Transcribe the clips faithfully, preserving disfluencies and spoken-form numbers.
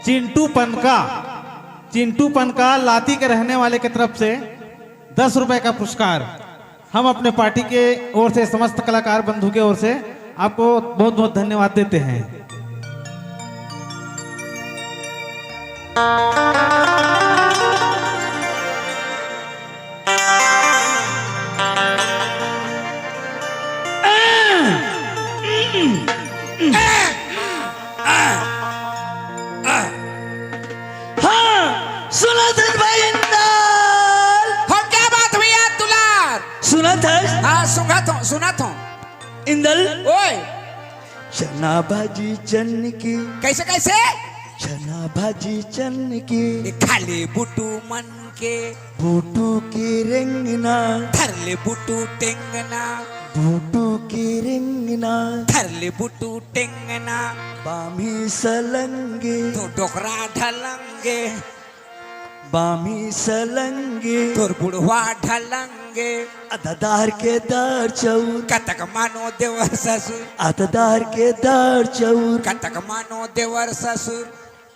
चिंटू पनका, चिंटू पनका लाती के रहने वाले के तरफ से दस रुपए का पुरस्कार हम अपने पार्टी के ओर से, समस्त कलाकार बंधु के ओर से आपको बहुत बहुत धन्यवाद देते हैं। हाँ, सुनत हस भाई इंदल। हो, क्या बात भैया दुलार? सुनत हस? हाँ, सुनत हूँ, सुनत हूँ। इंदल। ओए। चना भाजी चन के। कैसे, कैसे? चना भाजी चन के। ए, खाली बुटू मन के। बुटू के रेंगना। धर ले बुटू टेंगना। बुटू के रेंगना। धर ले बुटू टेंगना। बामी सलंगे। तो डोकरा ढलंगे। बामी सलंगे। तोर बुढ़वा ढलंगे। अददार के दार चौर। कतक मानो देवर ससुर। अददार के दार चौर। कतक मानो देवर ससुर।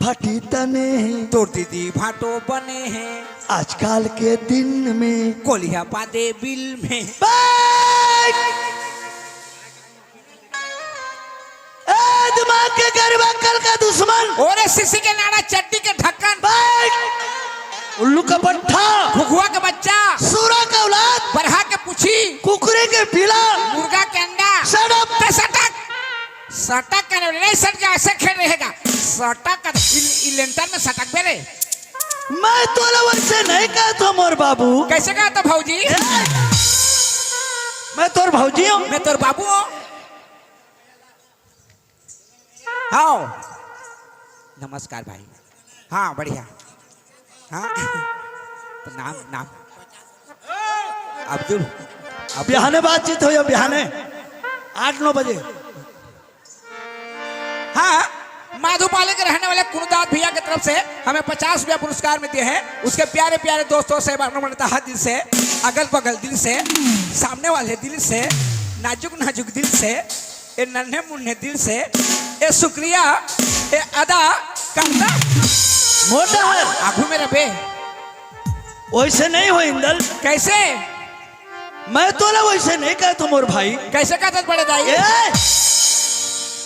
फटी तने हे। तोर दीदी भाटो बने हे। आजकल के दिन में। कोलिया पादे बिल में। बैठ! ए, दिमाग के गरीब अक्कल का दुश्मन। ओरे सीसी के नाड़ा चड्डी के ढक्कन। बैठ। उल्लू का पट्ठा। घुघुआ के बच्चा। सूरा का औलाद। बरहा के पूछी। कुकरे के पीला। मुर्गा के अंडा। Shut up। ते सटक। सटक कहने वाले नहीं, सट जा, ऐसे खेल रहेगा। सटक कर, इ, इ लेंटर में सटक बे रे। मैं तोला वैसे नहीं कहत हूँ मोर बाबू। कैसे कहत हस भौजी? ए, मैं तोर भौजी हूँ। मैं तोर बाबू हूँ। हाँ। नमस्कार भाई। हाँ, बढ़िया। हाँ। तो नाम, नाम? अब्दुल। अब्दुल। बिहाने बातचीत होही, बिहाने आठ नौ बजे। हाँ, माधोपाले के रहने वाले कुनुदास भैया की तरफ से हमें पचास रुपया पुरस्कार में दिए हैं। उसके प्यारे प्यारे दोस्तों से, तहे दिल से, अगल बगल दिल से, सामने वाले दिल से, नाजुक नाजुक दिल से, ए नन्हे मुन्ने दिल से, ए शुक्रिया, ए अदा करता। मोटा है। आगू में रबे। वैसे नहीं हो इंदल। कैसे? मैं तोला वैसे नहीं कहत हूँ मोर भाई। कैसे कहत हस बड़े दाई? ए!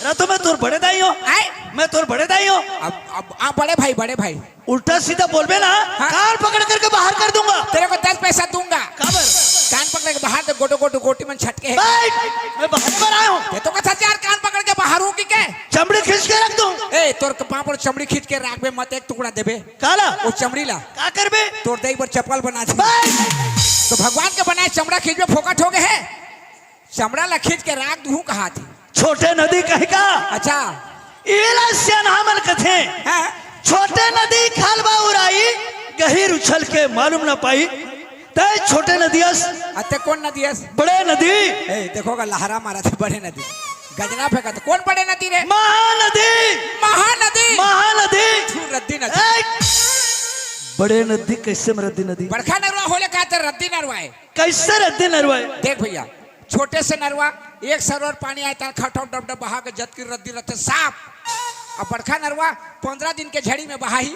अरे तो मैं तोर बड़े दाई हूँ। आए? मैं तोर बड़े दाई हूँ। अब, अब, आ, बड़े भाई, बड़े भाई। उल्टा सीधा बोलबे ना, हाँ। कान पकड़ करके बाहर कर दूंगा। तेरे को दस पैसा दूंगा। काबर? कान पकड़ के बाहर दे, गोटो गोटो गोटी मन छटके हे। बैठ! मैं बाहर पर आया हूँ। ये तो कथा यार, कान पकड़ के बाहर हूँ कि के? चमड़ी खींच के रख दूँ। ए, तोर पाँव पर चमड़ी खींच के राखबे मत, एक टुकड़ा देबे। काला? वो चमड़ी ला। का करबे? तोर दई बर चप्पल बना दे। बस। तो भगवान के बनाए चमड़ा खींचबे, फोकट हो गए है। चमड़ा ला खींच के राख दूँ कहा थी। छोटे नदी कही का? अच्छा। एला सियान हमन कथे। हाँ। छोटे नदी खाल बा उराई, गहिर उछल के मालूम न पाई। तय छोटे नदी अस। अते कौन नदी अस? बड़े नदी। ए, देखो का लहरा मारा थे बड़े नदी। गजना फेंका थे। कौन बड़े नदी रे? महानदी। महानदी। महानदी। तू रद्दी नदी। ए, बड़े नदी कैसे में रद्दी नदी? बड़खा नरवा होले कहा थे रद्दी नरवा है। कैसे रद्दी नरवा है? देख भैया, छोटे से नरवा, एक सरोवर पानी आए, तार खटो डब डब बहा के जतकी रद्दी रहते साफ। अब बड़खा नरवा पंद्रह दिन के झड़ी में बहाही,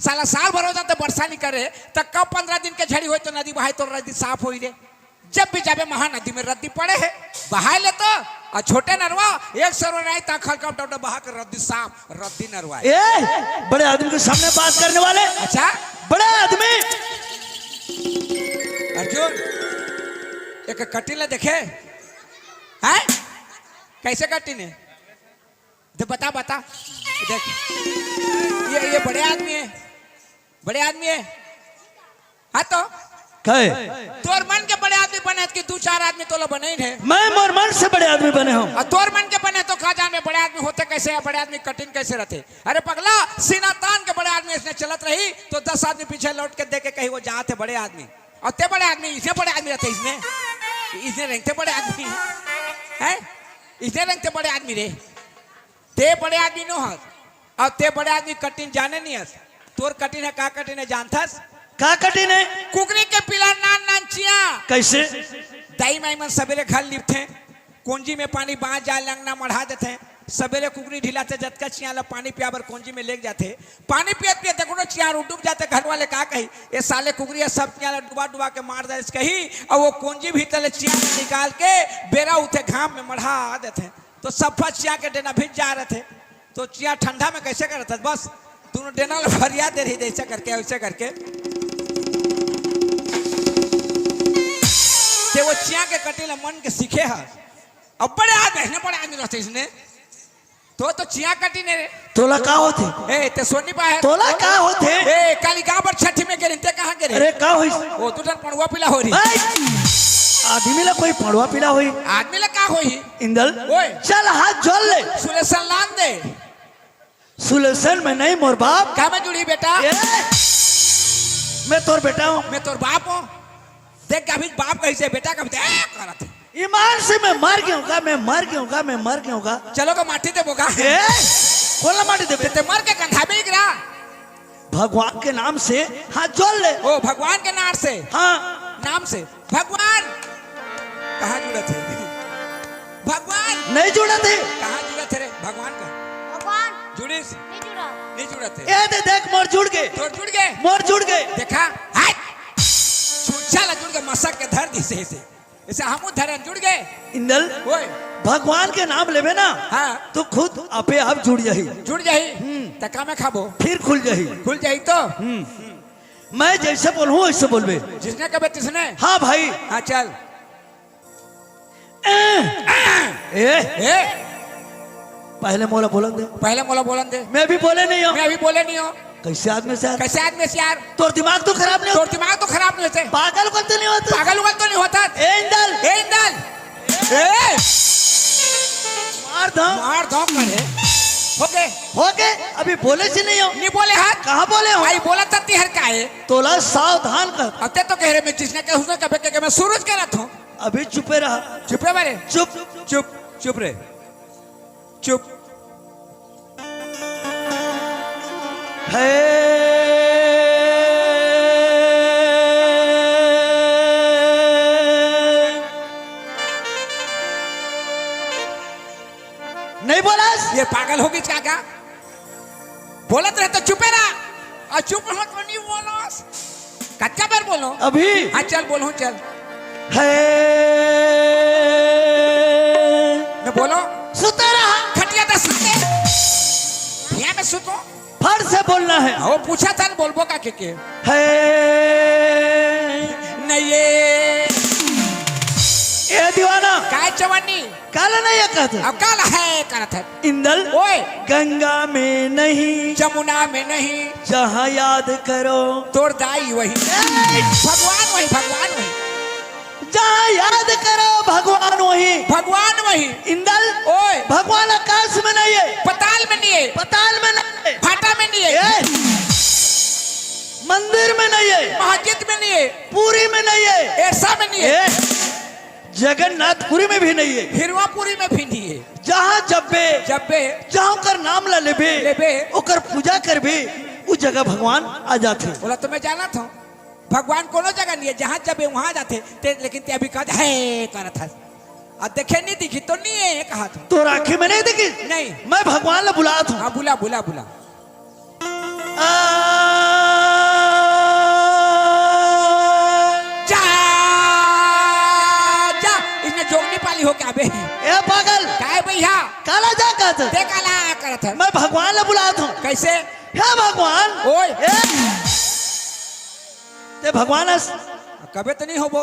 साला साल भर हो जाते बरसा नहीं करे, त कब पंद्रह दिन के झड़ी होई तो नदी बहाई तो रद्दी साफ होई रे। जब भी जाबे महानदी में रद्दी पड़े है, बहाए ले तो। और छोटे नरवा, एक सरोवर आए, तार खलका डब डब बहा के रद्दी साफ, रद्दी नरवा है। ए, बड़े आदमी के सामने बात करने वाले। अच्छा। बड़े आदमी। अर्जुन, एक कटिन ला देखे? हैं? कैसे कटिन है? दे बता, बता। देख, ये, ये बड़े आदमी है, बड़े आदमी है। हाँ तो? कहे? तोर मन के बड़े आदमी बने कि दू चार आदमी तोला बने ही है। मैं मोर मन से बड़े आदमी बने हूँ। और तोर मन के बने तो का जान में बड़े आदमी होते कैसे हैं, बड़े आदमी कटिन कैसे रहते? अरे पगला, सीना तान के बड़े आदमी इसने चलत रही तो दस आदमी पीछे लौट के देख के कही वो जात है बड़े आदमी। और ते बड़े आदमी, इसने बड़े आदमी रहते, इसने, इसने रहते बड़े आदमी, हैं? इसने रहते बड़े आदमी रे। ते बड़े आदमी नो हस, और ते बड़े आदमी कटिन जाने नहीं हस। तोर कटिन है, का कटिन है जानथस? का कटिन है? कुकरी के पीला नान नान चिया। कैसे? दाई माई मन सबेरे घर लिपथे, कोंजी में पानी बाँच जाय, अंगना मढ़ा देथे। सबेरे कुकरी ढिलाथे, जतका चियाँ ला पानी पिया बर कोंजी में लेग जाथे। पानी पियत पियत देखो ना, चियाँ डूब जाथे। घर वाले का कही, "ये साले कुकरी ह सब चियाँ ला डुबा डुबा के मार दे," कही। अउ वो कोंजी भीतर ले चियाँ ला निकाल के बेरा उठे घाम में मढ़ा देथे। तो सफा चियाँ के डेना भीज जा रथे। तो चियाँ ठंडा में कैसे करत हस? बस दोनों डेना ल फरिया दे रही, ऐसे करके, ऐसे करके। ते वो चियाँ के कटी ल मन के सीखे ह। अब बड़े आदमी, इतने बड़े आदमी रहते इसने। तो, तो चियाँ कटी ने रे। तोला का होथे? ए, ते सोनी पा है। तोला का होथे? ए, काली गाँव पर छठी में गे रहे, ते कहाँ गे रहे? अरे, का होइस? ओ, तू ठन पड़ुआ पीला हो रही। ए, आदमी ला कोई पड़ुआ पीला होई? आदमी ला का होई? इंदल, ओए। चल हाथ जोड़ ले। सुलेसन लान दे। सुलेसन मैं नहीं, मोर बाप। का मैं जुड़ी बेटा? ए, मैं तोर बेटा हूँ। मैं तोर बाप हूँ। देख, कभी बाप कहिसे बेटा, कभी देख करत हे। ईमान से मैं मर गया हूँ का, मैं मर गया हूँ का, मैं मर गया हूँ का। चलो का माटी दे बोगा। ए, कोला माटी दे। ते मर के कंधा में गिरा। भगवान के नाम से हाथ जोड़ ले। ओ, भगवान के नाम से। हाँ। नाम से। भगवान। कहाँ जुड़त हे? भगवान। नहीं जुड़त हे। कहाँ जुड़त हे रे? भगवान का। भगवान। जुड़िस? नहीं जुड़ा। नहीं जुड़त हे। ए दे देख, मोर जुड़ गे। तोर जुड़ गे। मोर जुड़ गे। देखा? हाय। छुच्छा ला जुड़ गे, मसक के धर दिस हे। ऐसे हमू धरन जुड़ गे। इंदल, ओए। भगवान के नाम लेबे ना, हाँ। तो खुद आपे आप जुड़ जाही। जुड़ जाही। हम्म। त का मैं खाबो? फिर खुल जाही। खुल जाही तो? हम्म। मैं जैसे बोलूँ, वैसे बोलबे। जिसने कबे तिसने? हाँ भाई। हाँ, चल। ए, ए, ए, पहले मोला बोलन दे। पहले मोला बोलन दे। मैं अभी बोले नहीं हूँ। मैं अभी बोले नहीं हूँ। कैसे आदमी से यार? कैसे आदमी से यार? तोर दिमाग तो खराब नहीं होता? तोर दिमाग तो खराब नहीं होते? पागल उगल तो नहीं होता? पागल उगल तो नहीं होता? ए इंदल। ए इंदल। ए! मार दो। मार दो करे। हो गए। हो गए? अभी बोले से नहीं हो? नहीं बोले हाथ। कहाँ बोले हो? आई बोला तत्ती हर का है? तोला सावधान कर। अब ते तो कह रहे, मैं जिसने कहे उसने कबे के, के मैं सूरज कह रहा था। अभी चुपे रहा। चुपे बारे। चुप। चुप। चुप रे। चुप। है। नहीं बोलस? ये पागल होगी क्या, क्या? बोलत रहे तो चुपे रहा, अउ चुप हो तो नहीं बोलस। कतका बार बोलो? अभी। हाँ, चल, बोलो, चल। है। मैं बोलो। सुता रहा। खटिया तो सुते। भैया, मैं सुतो। फट से बोलना है। वो पूछा था ना, बोलबो का के, के? है। नहीं ये। ए दीवाना। काय चवन्नी? काला नहीं ये कहत? अब काला है करत है। इंदल, ओए। गंगा में नहीं, जमुना में नहीं, जहाँ याद करो। तोर दाई वही। ए! भगवान वही, भगवान वही। जहाँ याद करो भगवान वही। भगवान वही। इंदल, ओए। भगवान आकाश में नहीं है। पताल में नहीं है। पताल में नहीं है। भाटा में नहीं है। ए! मंदिर में नहीं है। मस्जिद में नहीं है। पूरी में नहीं है। एरसा में नहीं है। ए! जगन्नाथपुरी में भी नहीं है। हिरवापुरी में भी नहीं है। जहाँ जब्बे, जब्बे, जहाँ ओकर नाम ला लेबे, लेबे, ओकर पूजा करबे, उ जगह भगवान आ जाथे। बोला तो मैं जानत हूँ, भगवान कोनो जगह नहीं है, जहाँ जब्बे वहाँ जाथे। ते, लेकिन ते अभी कह है करत हस। अब देखे नहीं दिखी तो नहीं है, कहा था। तोर आँखी में नहीं दिखी? नहीं। मैं भगवान ला बुलात हूँ। हाँ, बुला, बुला, बुला। आ, जा, जा, इसने जोगनी पाली हो क्या बे? ए पागल। काय भैया? काला जा कहत? ते काला करत है? मैं भगवान ला बुलात हूँ। कैसे? हे भगवान। ओए। ए, ते भगवान अस। कबे तो नहीं होबो।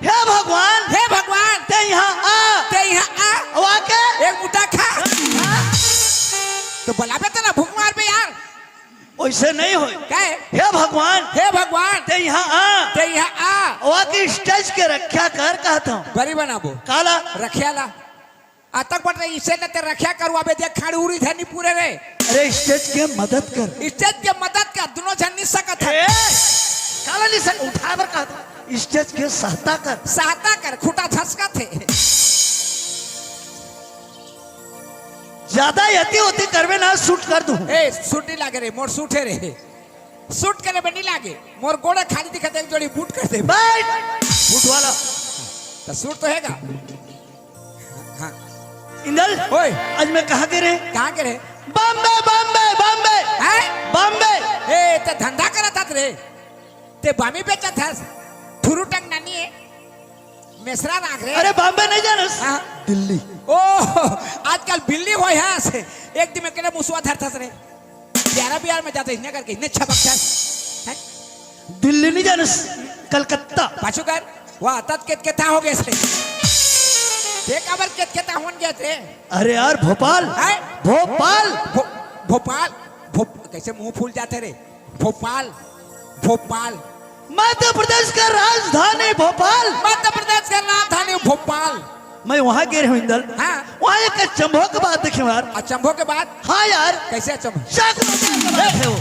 हे भगवान, हे भगवान, ते यहाँ आ। ते यहाँ आ। अउ आके एक मुद्दा खा। तो बलाबे तो ना भूख मारबे यार। वैसे नहीं होय। काहे? हे भगवान, हे भगवान, ते यहाँ आ। ते यहाँ आ। अउ आके स्टेज के रक्षा कर कहत हूँ। बरी बनाबो। काला? रख्या ला। अतक बट रही, इसे न ते रख्या करवाबे, देख खाड़ी उड़ी धनी पूरे रे। अरे, स्टेज के मदद कर। स्टेज के मदद कर, दोनों झन नहीं सकत है। ए, काला नहीं सक, उठा बर कहत। स्टेज के सहायता कर। सहायता कर, खूंटा धसकत हे। ज्यादा यति ओति करबे ना, सूट कर दूँ। ए, सूट नहीं लागे रे, मोर सूट है रे। सूट करे में नहीं लागे, मोर गोड़े खाली दिखत, एक जोड़ी बूट कर दे। बैठ, बूट वाला। तो सूट तो हैगा। इंदल, ओए। आज मैं कहाँ गे रहेंव? कहाँ गे रहेंव? बॉम्बे, बॉम्बे, बॉम्बे। हैं? बॉम्बे। ए, ते धंधा करत हस रे? ते बामी बेचत हस? थुरू टंग नानी हे। मेसरा नाक रे। अरे, बॉम्बे नहीं जानस? हाँ। दिल्ली। ओ, आजकल बिल्ली होय हस। एक दिन में केने मुसवा धरथस रे। ग्यारह बिहार में जाते इतने करके इतने छपक छाप। हैं? दिल्ली नहीं जानस, कलकत्ता। पाछू कर, वाह, तत केतकेता हो गए से। ये काबर केतकेता होन गए थे? अरे यार, भोपाल। हैं? भोपाल। भो-, भोपाल। भोप-, कैसे मुंह फूल जाते रे? भोपाल, भोपाल। मध्य प्रदेश का राजधानी भोपाल। मध्य प्रदेश का राजधानी भोपाल। मैं वहाँ गे रहेंव इंदल। हाँ। वहाँ एक अचंभो के बात देखेंव यार। अचंभो के बात? हाँ यार। कैसे अचंभो? चाकू बैठे हो।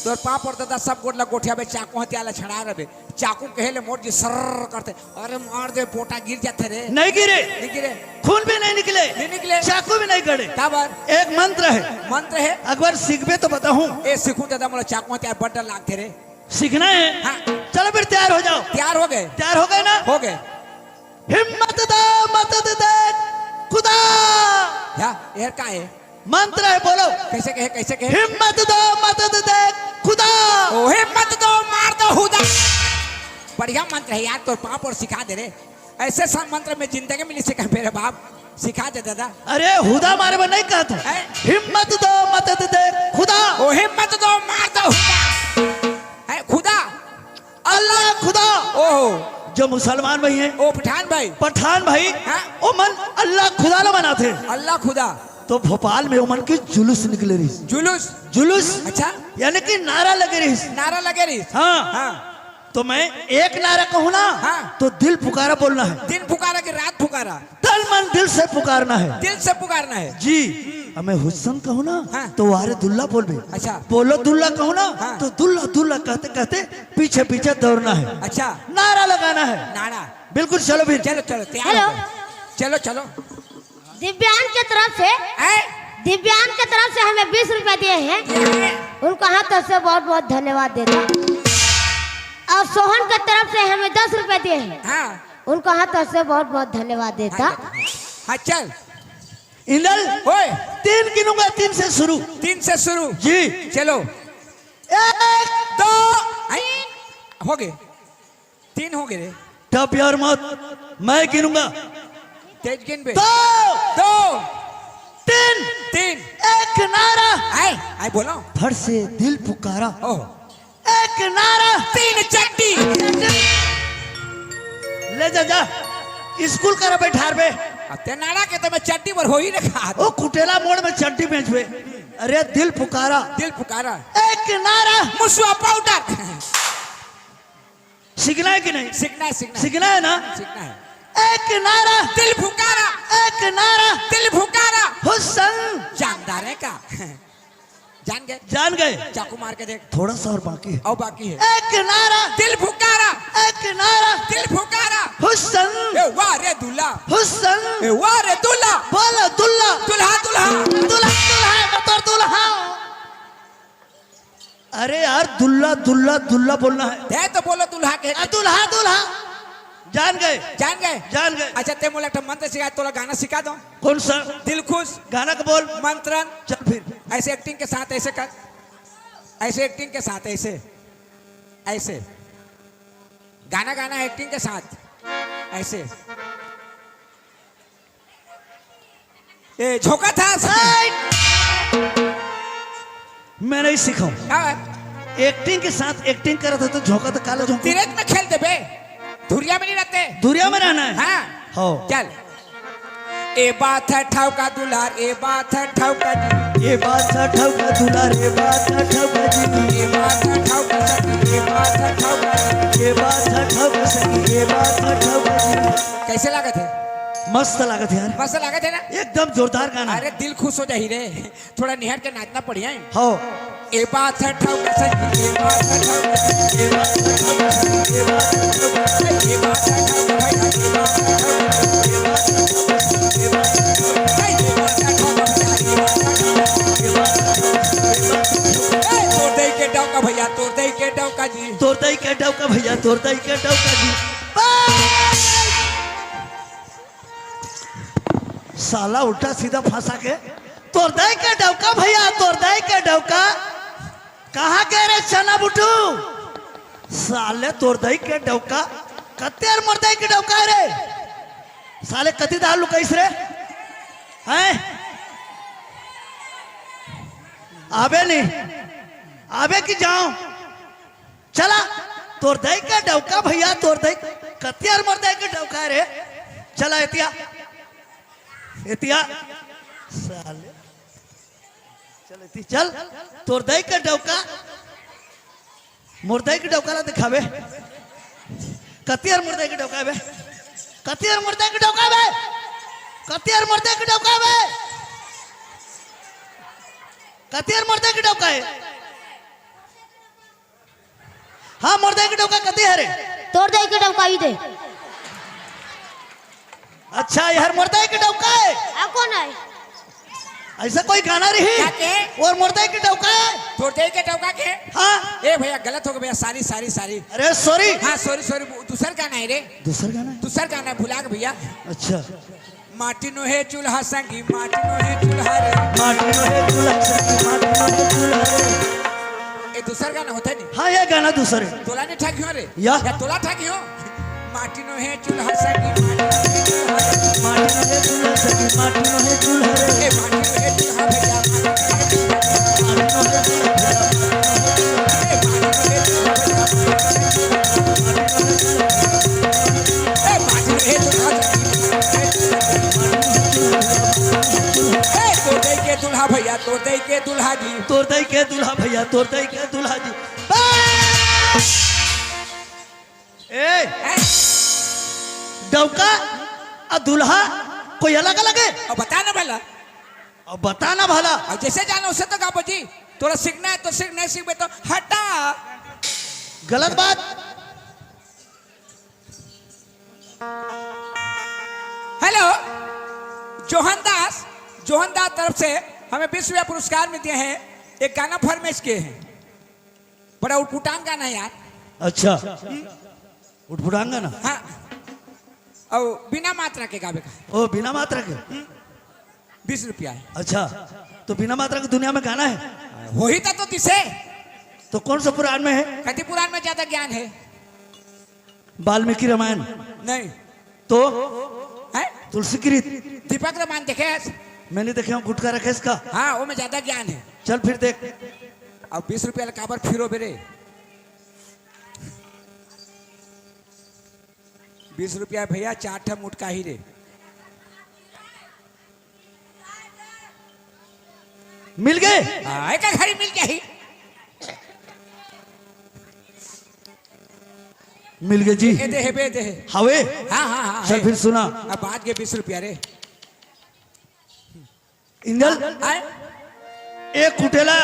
तोर पाँव पर दादा सब गोड़ ला गोठियाबे, चाकू हथियार ला छड़ा रहे। चाकू कहे ले मोर जी सर्र करथे, अरे मार दे, पोटा गिर जाथे रे। नहीं गिरे। नहीं गिरे। खून भी नहीं निकले। नहीं निकले। चाकू भी नहीं गड़े। काबर? एक मंत्र है। मंत्र है? अगर सीखबे तो बताहूँ। ए, सीखूँ दादा, मोला चाकू हथियार बड़ डर लागथे रे। सीखना है? हाँ। चलो फिर तैयार हो जाओ। तैयार हो गए। तैयार हो गए ना? हो गए। हिम्मत दो, मदद दे खुदा। या, यार का है? मंत्र है, बोलो। कैसे कहे, कैसे कहे? हिम्मत दो, मदद दे खुदा। ओ, हिम्मत दो, मार दो हुदा। बढ़िया मंत्र है यार, तोर पाँव पर सिखा दे रे। ऐसे सब मंत्र मैं जिंदगी में नहीं सीखा मेरे बाप, सिखा दे दादा। अरे, हुदा मारे में नहीं कहत हूँ। हैं? हिम्मत दो, मदद दे खुदा। ओ, हिम्मत दो, मार दो हुदा। है खुदा? अल्लाह खुदा। ओहो। जो मुसलमान भाई हैं, ओ पठान भाई। पठान भाई, हाँ? ओमन अल्लाह खुदा ला मनाथे। अल्लाह खुदा। तो भोपाल में ओमन के जुलूस निकले रहिस। जुलूस? जुलूस? अच्छा। यानी कि नारा लगे रहिस। नारा लगे रहिस। हाँ। हाँ। तो मैं एक नारा कहूँ ना, हाँ। तो दिल पुकारा बोलना है। दिन पुकारा कि रात पुकारा? तन मन दिल से पुकारना है। दिल से पुकारना है। जी, अब मैं हुस्सन कहूँ ना, हाँ। तो वारे दुल्ला बोलबे। अच्छा। बोलो दुल्ला कहूँ ना, हाँ। तो दुल्ला दुल्ला कहते कहते पीछे पीछे दौड़ना है। अच्छा। नारा लगाना है। नारा। बिल्कुल, चलो फिर। चलो, चलो, तैयार हेलो। हो गए। चलो, चलो। दिव्यांग के तरफ से, हैं? दिव्यांग के तरफ से हमें बीस रुपए दिए हैं। ये है। उनको हाथों से बहुत बहुत धन्यवाद देता। और सोहन के तरफ से हमें दस रुपए दिए हैं। हाँ। उनको हाथों से बहुत बहुत धन्यवाद देता। हाँ, हाँ, चल। इंदल, ओए। तीन गिनूंगा, तीन से शुरू। तीन से शुरू। जी। चलो। एक। दो। हैं? हो गए। तीन हो गए रे। टप यार मत, मैं गिनूंगा। तेज गिन बे। दो। दो। तीन। तीन। एक नारा। आए, आए बोलो। फट से दिल पुकारा। ओह। एक नारा। तीन चड्डी। ले जा, जा। स्कूल करा बैठारबे। अब ते नारा के तो मैं चड्डी पर हो ही रखा। ओ कुटेला मोड़ में चड्डी बेचबे। अरे दिल पुकारा। दिल पुकारा। एक नारा। मुसवा पाउडर। सीखना है कि नहीं? सीखना है, सीखना है। सीखना है ना? सीखना है। एक नारा। दिल पुकारा। एक नारा। दिल पुकारा। हुस्सन। जानदार है का? जान गए? जान गए। चाकू मार के देख। थोड़ा सा और बाकी है। और बाकी है। एक नारा। दिल पुकारा। एक नारा। दिल पुकारा। हुस्सन। ए वाह रे दूल्हा। हुस्सन। ए वाह रे दूल्हा। बोलो दुल्ला। दुल्हा, दुल्हा। दुल्हा, दुल्हा, बतौर दुल्हा। अरे यार, दुल्ला, दुल्ला, दुल्ला बोलना है। है तो बोलो दुल्हा के। आ, दुल्हा, दुल्हा। जान गए। जान गए? जान गए। अच्छा, ते मोला एक ठो मंत्र सिखा, तोला गाना सिखा दो। कौन सा? दिल खुश। गाना का बोल। मंत्रन। चल फिर। ऐसे एक्टिंग के साथ ऐसे कर। ऐसे एक्टिंग के साथ ऐसे। ऐसे। गाना गाना एक्टिंग के साथ। ऐसे। ए, झोंका था। मैं नहीं सीखा हूँ। हाँ। एक्टिंग के साथ एक्टिंग करत है तो झोंका तो काला झोंका। तिरक में खेल देबे। धुरिया में नहीं रहते। धुरिया में रहना है। हाँ। हो। चल। ए बात है ठाउका दुलार, ए बात है ठाउका जी। ए बात है ठाउका दुलार, ए बात है ठाउका जी। ए बात है ठाउका सखी, ए बात है ठाउका जी। ए बात है ठाउका सखी, ए बात है ठाउका जी। कैसे लागत है? मस्त लागत है यार। मस्त लागत है ना? एकदम जोरदार गाना। अरे दिल खुश हो जाही रे। थोड़ा निहर के नाचना पड़िया है। हो। ए बात है ठाउका सखी, ए बात है ठाउका सखी, ए बात है ठाउका सखी, ए बात है ठाउका सखी, ए बात है ठाउका भैया, ए बात है ठाउका सखी, ए बात है ठाउका सखी, ए बात है ठाउका सखी, ए बात है ठाउका सखी, ए बात है ठाउका सखी, ए बात है ठाउका सखी, ए बात है ठाउका सखी। ए, तोर दई के डौका भैया, तोर दई के डौका जी। तोर दई के डौका भैया, तोर दई के डौका जी। बस। साला उल्टा सीधा फंसा के। तोर दाई के डौका भैया, तोर दाई के डौका। कहाँ गे रे चना बुटू? साले तोर दाई के डौका। कतेर मोर दाई के डौका रे? साले कति दार लुकाइस रे? हैं? आबे नहीं। आबे कि जाओ। चला, तोर दाई के डौका भैया, तोर दाई। कतियर मोर दाई के डौका रे। चला एतिया। एतिया। साले। चल एती, चल। तोर दाई के डौका। मोर दाई के डौका ला देखाबे। कतियर मोर दाई के डौका बे? कतियर मोर दाई के डौका बे? कतियर मोर दाई के डौका बे? कतियर मोर दाई के डौका हे? हाँ, मोर दाई के डौका कति हरे? तोर दाई के डौका ही दे। अच्छा, ये हर मोर दाई के डौका हे। आ कौन हे? ऐसा कोई गाना रही? क्या के? और मोर दाई के डौका हे। तोर दाई के डौका के? हाँ। ए भैया, गलत हो गया भैया, sorry, sorry, sorry। अरे sorry। हाँ, sorry, sorry, दूसर गाना हे रे। दूसर गाना हे? दूसर गाना हे, भुला के भैया। अच्छा। माटी नोहे चूल्हा संगी, माटी नोहे चूल्हा रे। माटी नोहे चूल्हा संगी, माटी नोहे चूल्हा रे। ए दूसर गाना होथे नहीं? हाँ, ये गाना दूसर हे। तोला नहीं ठाकी हो रे? या। या तोला ठाकी हो? माटी नोहे चूल्हा संगी, माटी नोहे चूल्हा रे। माटी नोहे चूल्हा संगी, माटी नोहे चूल्हा रे। ए माटी नोहे चूल्हा भैया, माटी नोहे चूल्हा। माटी नोहे चूल्हा भैया, माटी नोहे चूल्हा। ए माटी नोहे चूल्हा भैया, माटी नोहे चूल्हा। ए माटी नोहे चूल्हा संगी, माटी नोहे चूल्हा। ए तोर दाई के दूल्हा भैया, तोर दाई के दूल्हा जी। तोर दाई के दूल्हा भैया, तोर दाई के दूल्हा जी। बस! ए, डौका अउ दूल्हा कोई अलग-अलग हे? अब बता ना भला। अब बता ना भला। अब जैसे जानो उसे तो गाबो जी। तोला सीखना हे तो सीख, नहीं सीखबे तो हटा। गलत बात। हेलो, जोहन दास, जोहन दास तरफ से हमें बीस रुपया पुरस्कार में दिए हैं, एक गाना फरमाइश किए हैं। बड़ा उटपुटांग गाना हे यार। अच्छा, उटपुटांग गाना। हाँ, अउ बिना मात्रा के गाबे का। ओ, बिना मात्रा के। बीस रुपया हे। अच्छा, तो बिना मात्रा के दुनिया में गाना हे? होही त तो दिसे। तो कौन सा पुराण में हे? कति पुराण में ज्यादा ज्ञान हे? वाल्मीकि रामायण। नहीं। तो? हैं? तुलसी कृत। दीपक रामायण देखे हस? मैं नहीं देखे हूँ, गुटखा रखे इसका। हाँ, वो में ज्यादा ज्ञान हे। चल फिर देख। अब बीस रुपया ला काबर फिरोबे रे? बीस रुपया भैया, चार ठा मुटका ही रे। मिल गे? हाँ, एक घड़ी मिल जाही। मिल गे जी। ए दे हे बे, दे हे। हवे? हाँ, हाँ, हाँ, चल हे। फिर सुना। अब बात के बीस रुपया रे। इंदल, आय? ए कुटेला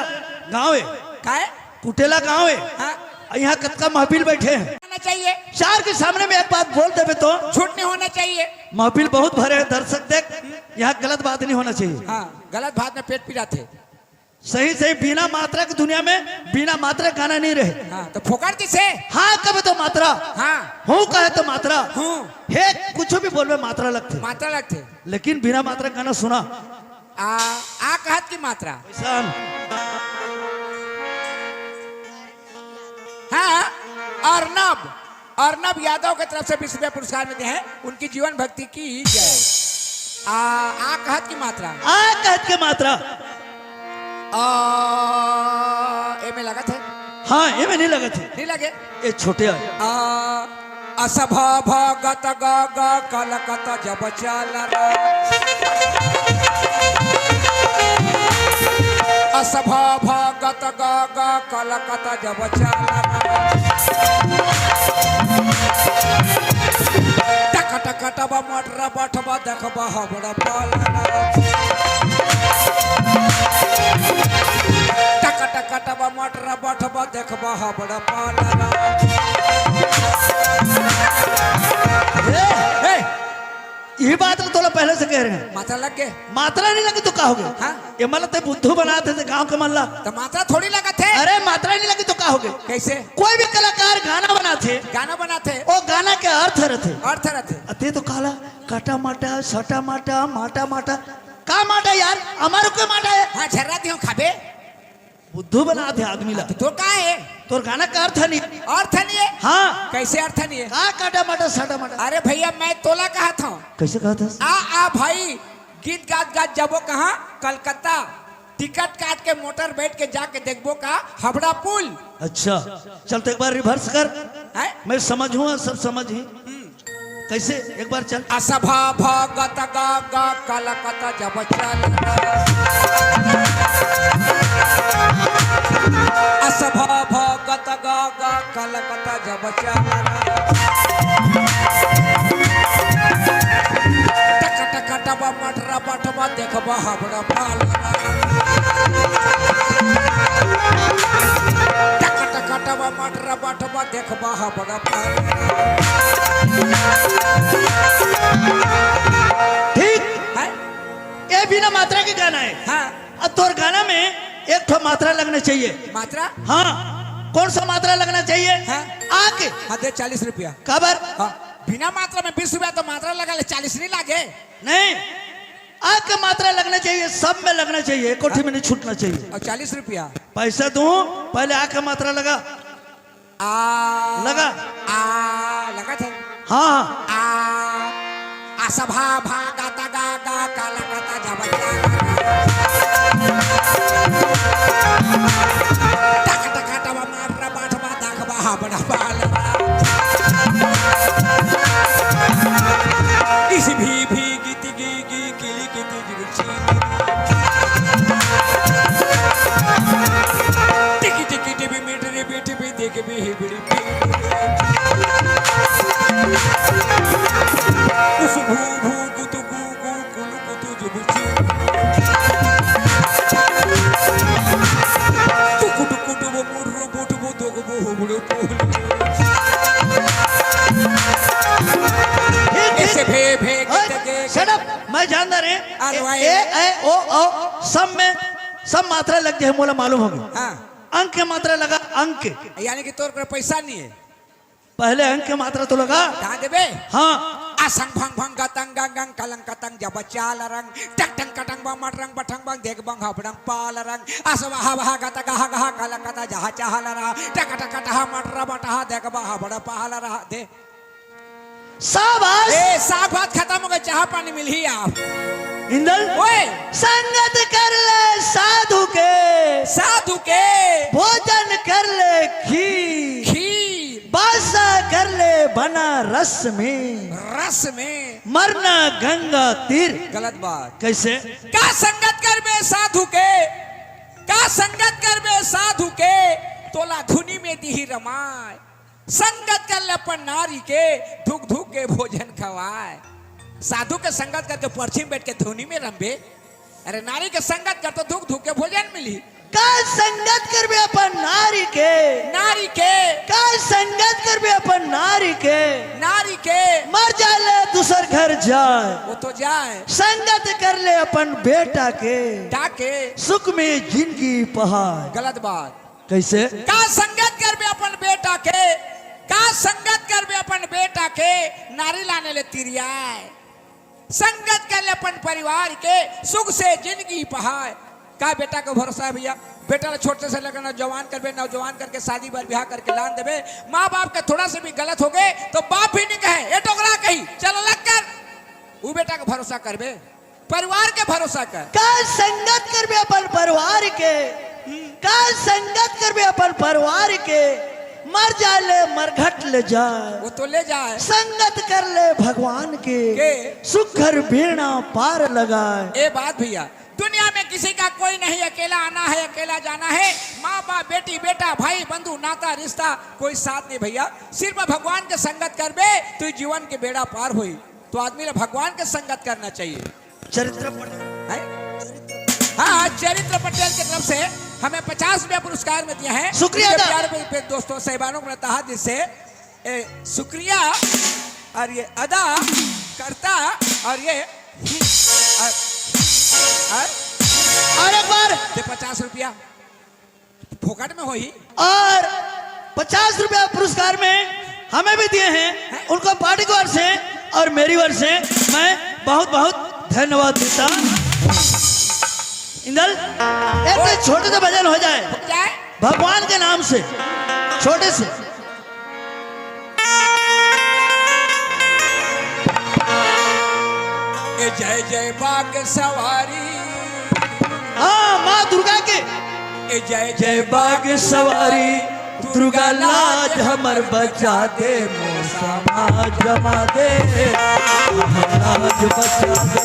गांव हे। काय? कुटेला गांव हे। हाँ। अउ यहाँ कतका महफिल बैठे हे। होना चाहिए। चार के सामने में एक बात बोल देबे तो। झूठ नहीं होना चाहिए। महफिल बहुत भरे हे, दर्शक देख, यहाँ गलत बात नहीं होना चाहिए। हाँ, गलत बात में पेट पिराथे। सही, सही, बिना मात्रा के दुनिया में बिना मात्रा गाना नहीं रहे। हाँ, तो फोकट दिसे। हाँ, कबे तो मात्रा। हाँ। हूँ कहे तो मात्रा। हूँ। हे, कुछ भी बोलबे मात्रा लगथे। मात्रा लगथे। लेकिन बिना मात्रा गाना सुना। आ, आ कहत की मात्रा। ऐसा। हाँ, अर्नब, अर्नब यादव के तरफ से बीस रुपया पुरस्कार में दिए हैं, उनकी जीवन भक्ति की जय। आ, आ कहत की मात्रा। आ कहत की मात्रा। आ, ए में लगत हे? हाँ, ए में नहीं लगत हे। नहीं लगे? ए छोटे आय। आ, असभा भगत ग ग कलकत जब चल रे। असभा भगत ग ग कलकत जब चल रे। टक टक टब मटर बठब देखब हबड़ पाल रे। टक टक टब मटर बठब देखब हबड़ पाल रे। हे, हे, बात ल तोला पहले से कह रहे हैं। मात्रा लग गे। मात्रा नहीं लगे तो का हो गे? हाँ। ये मतलब ते बुद्धू बनात हे ते गांव के मन ला। तो मात्रा थोड़ी लगत हे। अरे मात्रा नहीं लगे तो का हो गे? कैसे? कोई भी कलाकार गाना बनात हे। गाना बनात हे। वो गाना के अर्थ रथे। अर्थ रथे। अते तो काला काटा माटा, सटा माटा, माटा माटा। का माटा यार? हमारो के माटा है? हाँ, झर्रा दियो खाबे। बुद्धू बनात हे आदमी ला। तो तोर का है? तोर गाना का अर्थ नहीं। अर्थ नहीं है? हाँ। कैसे अर्थ नहीं है? का काटा माटा, सटा माटा? अरे भैया, मैं तोला कहा था। कैसे कहा था? आ, आ भाई, गीत गात गात जाबो कहाँ? कलकत्ता। टिकट काट के मोटर बैठ के जाके देखबो का हबड़ा पुल। अच्छा, चल तो एक बार रिवर्स कर। हैं? मैं समझ हूँ, सब समझ ही। हम्म। कैसे? एक बार चल। असभा भगत ग ग कलकत जब चल। असभा भगत ग ग कलकत जब चल। टक टक टब मटर बटब देखब हबड़ पाल। टक टक टब मटर बटब देखब हबड़ पाल। ठीक। है? ये बिना मात्रा के गाना है। हाँ। अब तोर गाना में एक ठो मात्रा लगना चाहिए। मात्रा? हाँ। कौन सा मात्रा लगना चाहिए? हाँ। आके। हाँ, दे चालीस रुपया। काबर? हाँ। बिना मात्रा में बीस रुपया तो मात्रा लगा ले, चालीस नहीं लागे? नहीं, आके मात्रा लगना चाहिए, सब में लगना चाहिए, एक कोठी में नहीं छूटना चाहिए। और चालीस रुपया? पैसा दूं, पहले आके मात्रा लगा। आ। लगा। आ, लगा थे। हाँ, हाँ। आ, आ सभा भागत गा गा कलकत जब चल। टक टक टब मार बटबा देखबा हबड़ पाल। इस भी भी गीत गी गी किली किली गिरची। टिकी टिकी टिबी मीटर बेटी भी देख भी ही बड़ी पीली। उस भू भू गुतु गु गु कुलु कुतु जुबुची। टुकु टुकु टुबु मुर्रु बुटबु दोगबु हुबड़ो पोल। ठीक, ठीक। ऐसे भे भे ओए, गीत गे shut up। मैं जानदार हे। आ, ए, वाह, ए, वाह। ए, ओ, औ, सब में, सब मात्रा लग जाए, मोला मालूम होगे। हाँ। अंक के मात्रा लगा, अंक के। यानी कि तोर कर पैसा नहीं है। पहले अंक के मात्रा तो लगा। कहाँ देबे? हाँ। असंग भंग भंग गतंग गंग गंग कलंग कतंग जब चाल रंग टक टंग कटंग बम मट रंग बठंग बंग देख बंग हबड़ंग पाल रंग असवा हवा गत गह गह कलंग कत जहा चाहल रहा टक टक टहा मट रहा बटहा देख बहा बड़ पहल रहा दे। शाबाश। ए, साग भात खत्म हो गए, चाह पानी मिलही आप। इंदल। ओए। संगत कर ले साधु के। साधु के। भोजन कर ले खीर। खीर। बासा कर ले बनारस में। रस में। मरना गंगा तीर। गलत बात। कैसे? का संगत करबे साधु के, का संगत करबे साधु के, तोला धुनी में दिही रमाय। संगत कर ले अपन नारी के, धुक धुक के भोजन खवाय। साधु के संगत करके परछी में बैठ के धुनी में रमबे। अरे नारी के संगत कर तो धुक धुक के भोजन मिली। का संगत करबे अपन नारी के? नारी के। का संगत करबे अपन नारी के? नारी के। मर जाए ले दूसर घर जाए। वो तो जाए। संगत कर ले अपन बेटा के। डाके। सुख में जिंदगी पहाए। गलत बात। कैसे? का संगत करबे अपन बेटा के, का संगत करबे अपन बेटा के, नारी लाने ले तिरियाए। संगत कर ले अपन परिवार के, सुख से जिंदगी पहाए। का बेटा को भरोसा है भैया? बेटा ला छोटे से लेकर नौजवान करबे, नौजवान करके शादी बर ब्याह करके लान देबे, माँ बाप के थोड़ा से भी गलत हो गए तो बाप भी नहीं कहे, "ए डोकरा कही, चल अलग कर।" वो बेटा को भरोसा करबे। परिवार के भरोसा कर। का संगत करबे अपन परिवार के, का संगत करबे अपन परिवार के, मर जाए ले मरघट ले जाए। वो तो ले जाए। संगत कर ले भगवान के, के? सुख घर बेड़ा पार लगाए। ए बात भैया, दुनिया में किसी का कोई नहीं, अकेला आना है, अकेला जाना है। माँ बाप, बेटी बेटा, भाई बंधु, नाता रिश्ता, कोई साथ नहीं भैया। सिर्फ भगवान के संगत करबे तो जीवन के बेड़ा पार होई। तो आदमी ने भगवान के संगत करना चाहिए। चरित्र पटेल। हैं? हाँ, हाँ, चरित्र पटेल की तरफ से हमें पचास रुपया पुरस्कार में दिया है। शुक्रिया उनके अदा। प्यारे पे, पे दोस्तों, साहिबानों को मैं तहा दिल से, ए, शुक्रिया। और ये अदा, कर्ता, और ये ही, और, और और एक बार दे पचास रुपया, फोकट में होही। और पचास रुपया पुरस्कार में हमें भी दिए हैं, उनको पार्टी की ओर से और मेरी ओर से मैं बहुत बहुत धन्यवाद देता। इंदल, एक छोटे से भजन हो जाए हो जाए। भगवान के नाम से, छोटे से। ए जय जय बाग सवारी। हाँ, माँ दुर्गा के। ए जय जय बाग सवारी, दुर्गा लाज हमर बचा दे, मोर समाज जमा दे, हमर लाज बचा दे।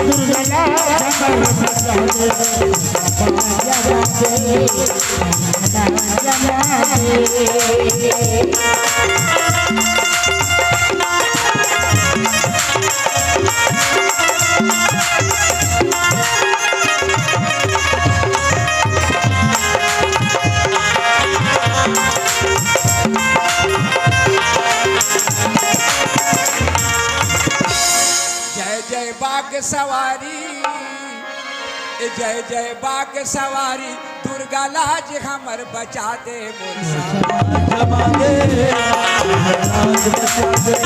दुर्गा लाज हमर बचा दे, समाज जमा दे। जय जय बाग सवारी, ए जय जय बाग सवारी, दुर्गा लाज हमर बचा दे, मोर समाज जमा दे, लाज बचा दे।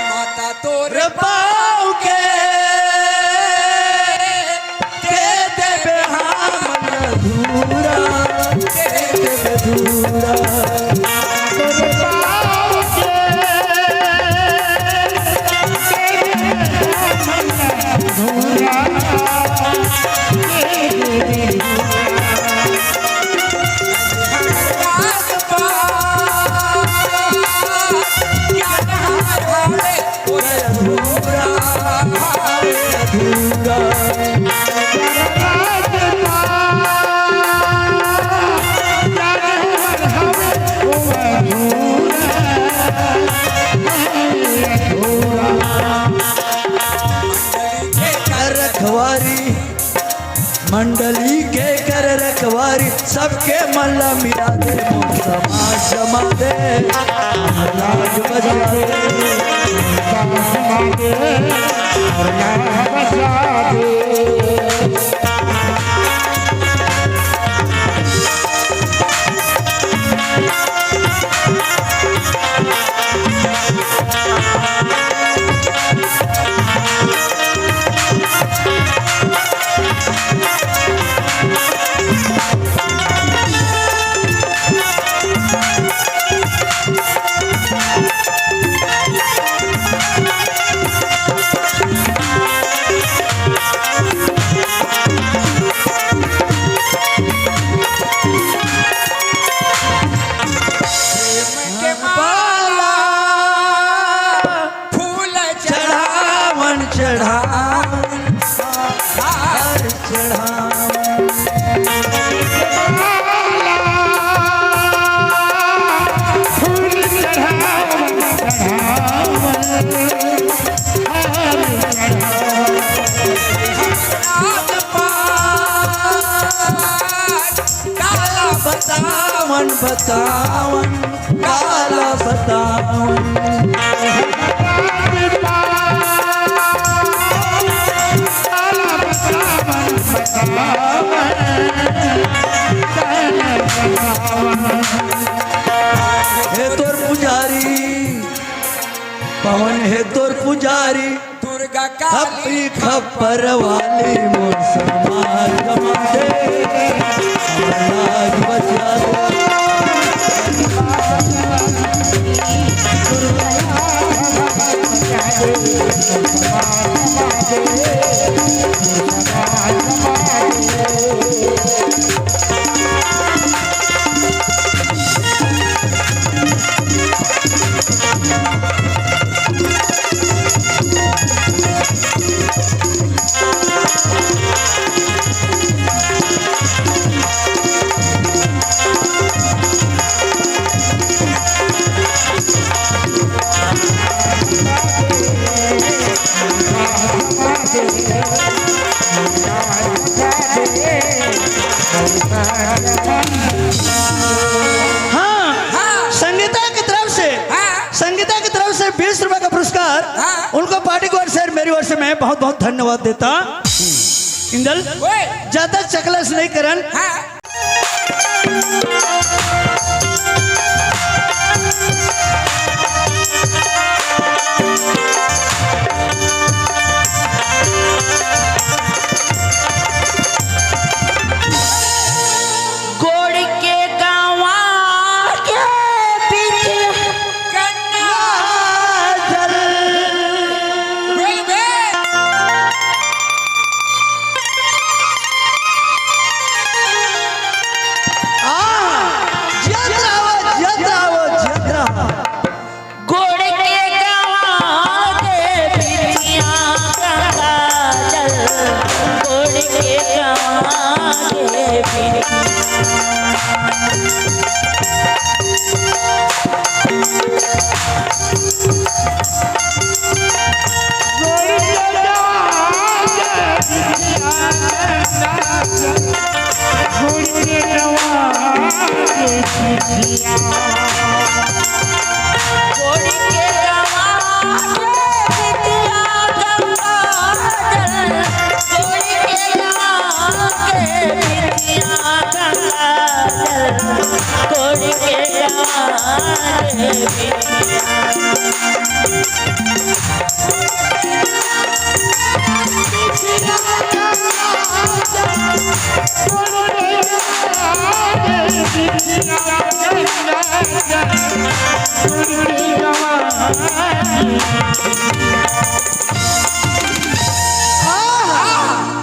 माता तोर पाँव के दे देबे हमन अधूरा, दे देबे अधूरा। तोर पाँव के दे देबे हमन अधूरा। रखवारी मंडली के कर रखवारी, सबके मन ला मिला दे, मोर समाज जमा दे, लाज बचा दे। समाज जमा दे और लाज बचा दे। प्रेम के माला फूल चढ़ावन, चढ़ावन, हार चढ़ावन। फूल चढ़ावन, चढ़ावन, हार चढ़ावन। काला बतावन, बतावन, काला बतावन। हे तोर पुजारी, पवन हे तोर पुजारी, दुर्गा काली खपरी खप्पर वाली, मोर समाज जमा दे, लाज बचा दे। पुरस्कार, हाँ। उनको पार्टी की ओर से, मेरी ओर से मैं बहुत बहुत धन्यवाद देता। इंदल, ओए। ज्यादा चकलस नहीं करन। हाँ। गोड़ के गंवा के पीछे गंगा जल। बोल बे। आ, जियत रहो, जियत रहो, जियत रहो। गोड़ के गंवा के बिछिया गंगा जल, गोड़ के गंवा के बिछिया।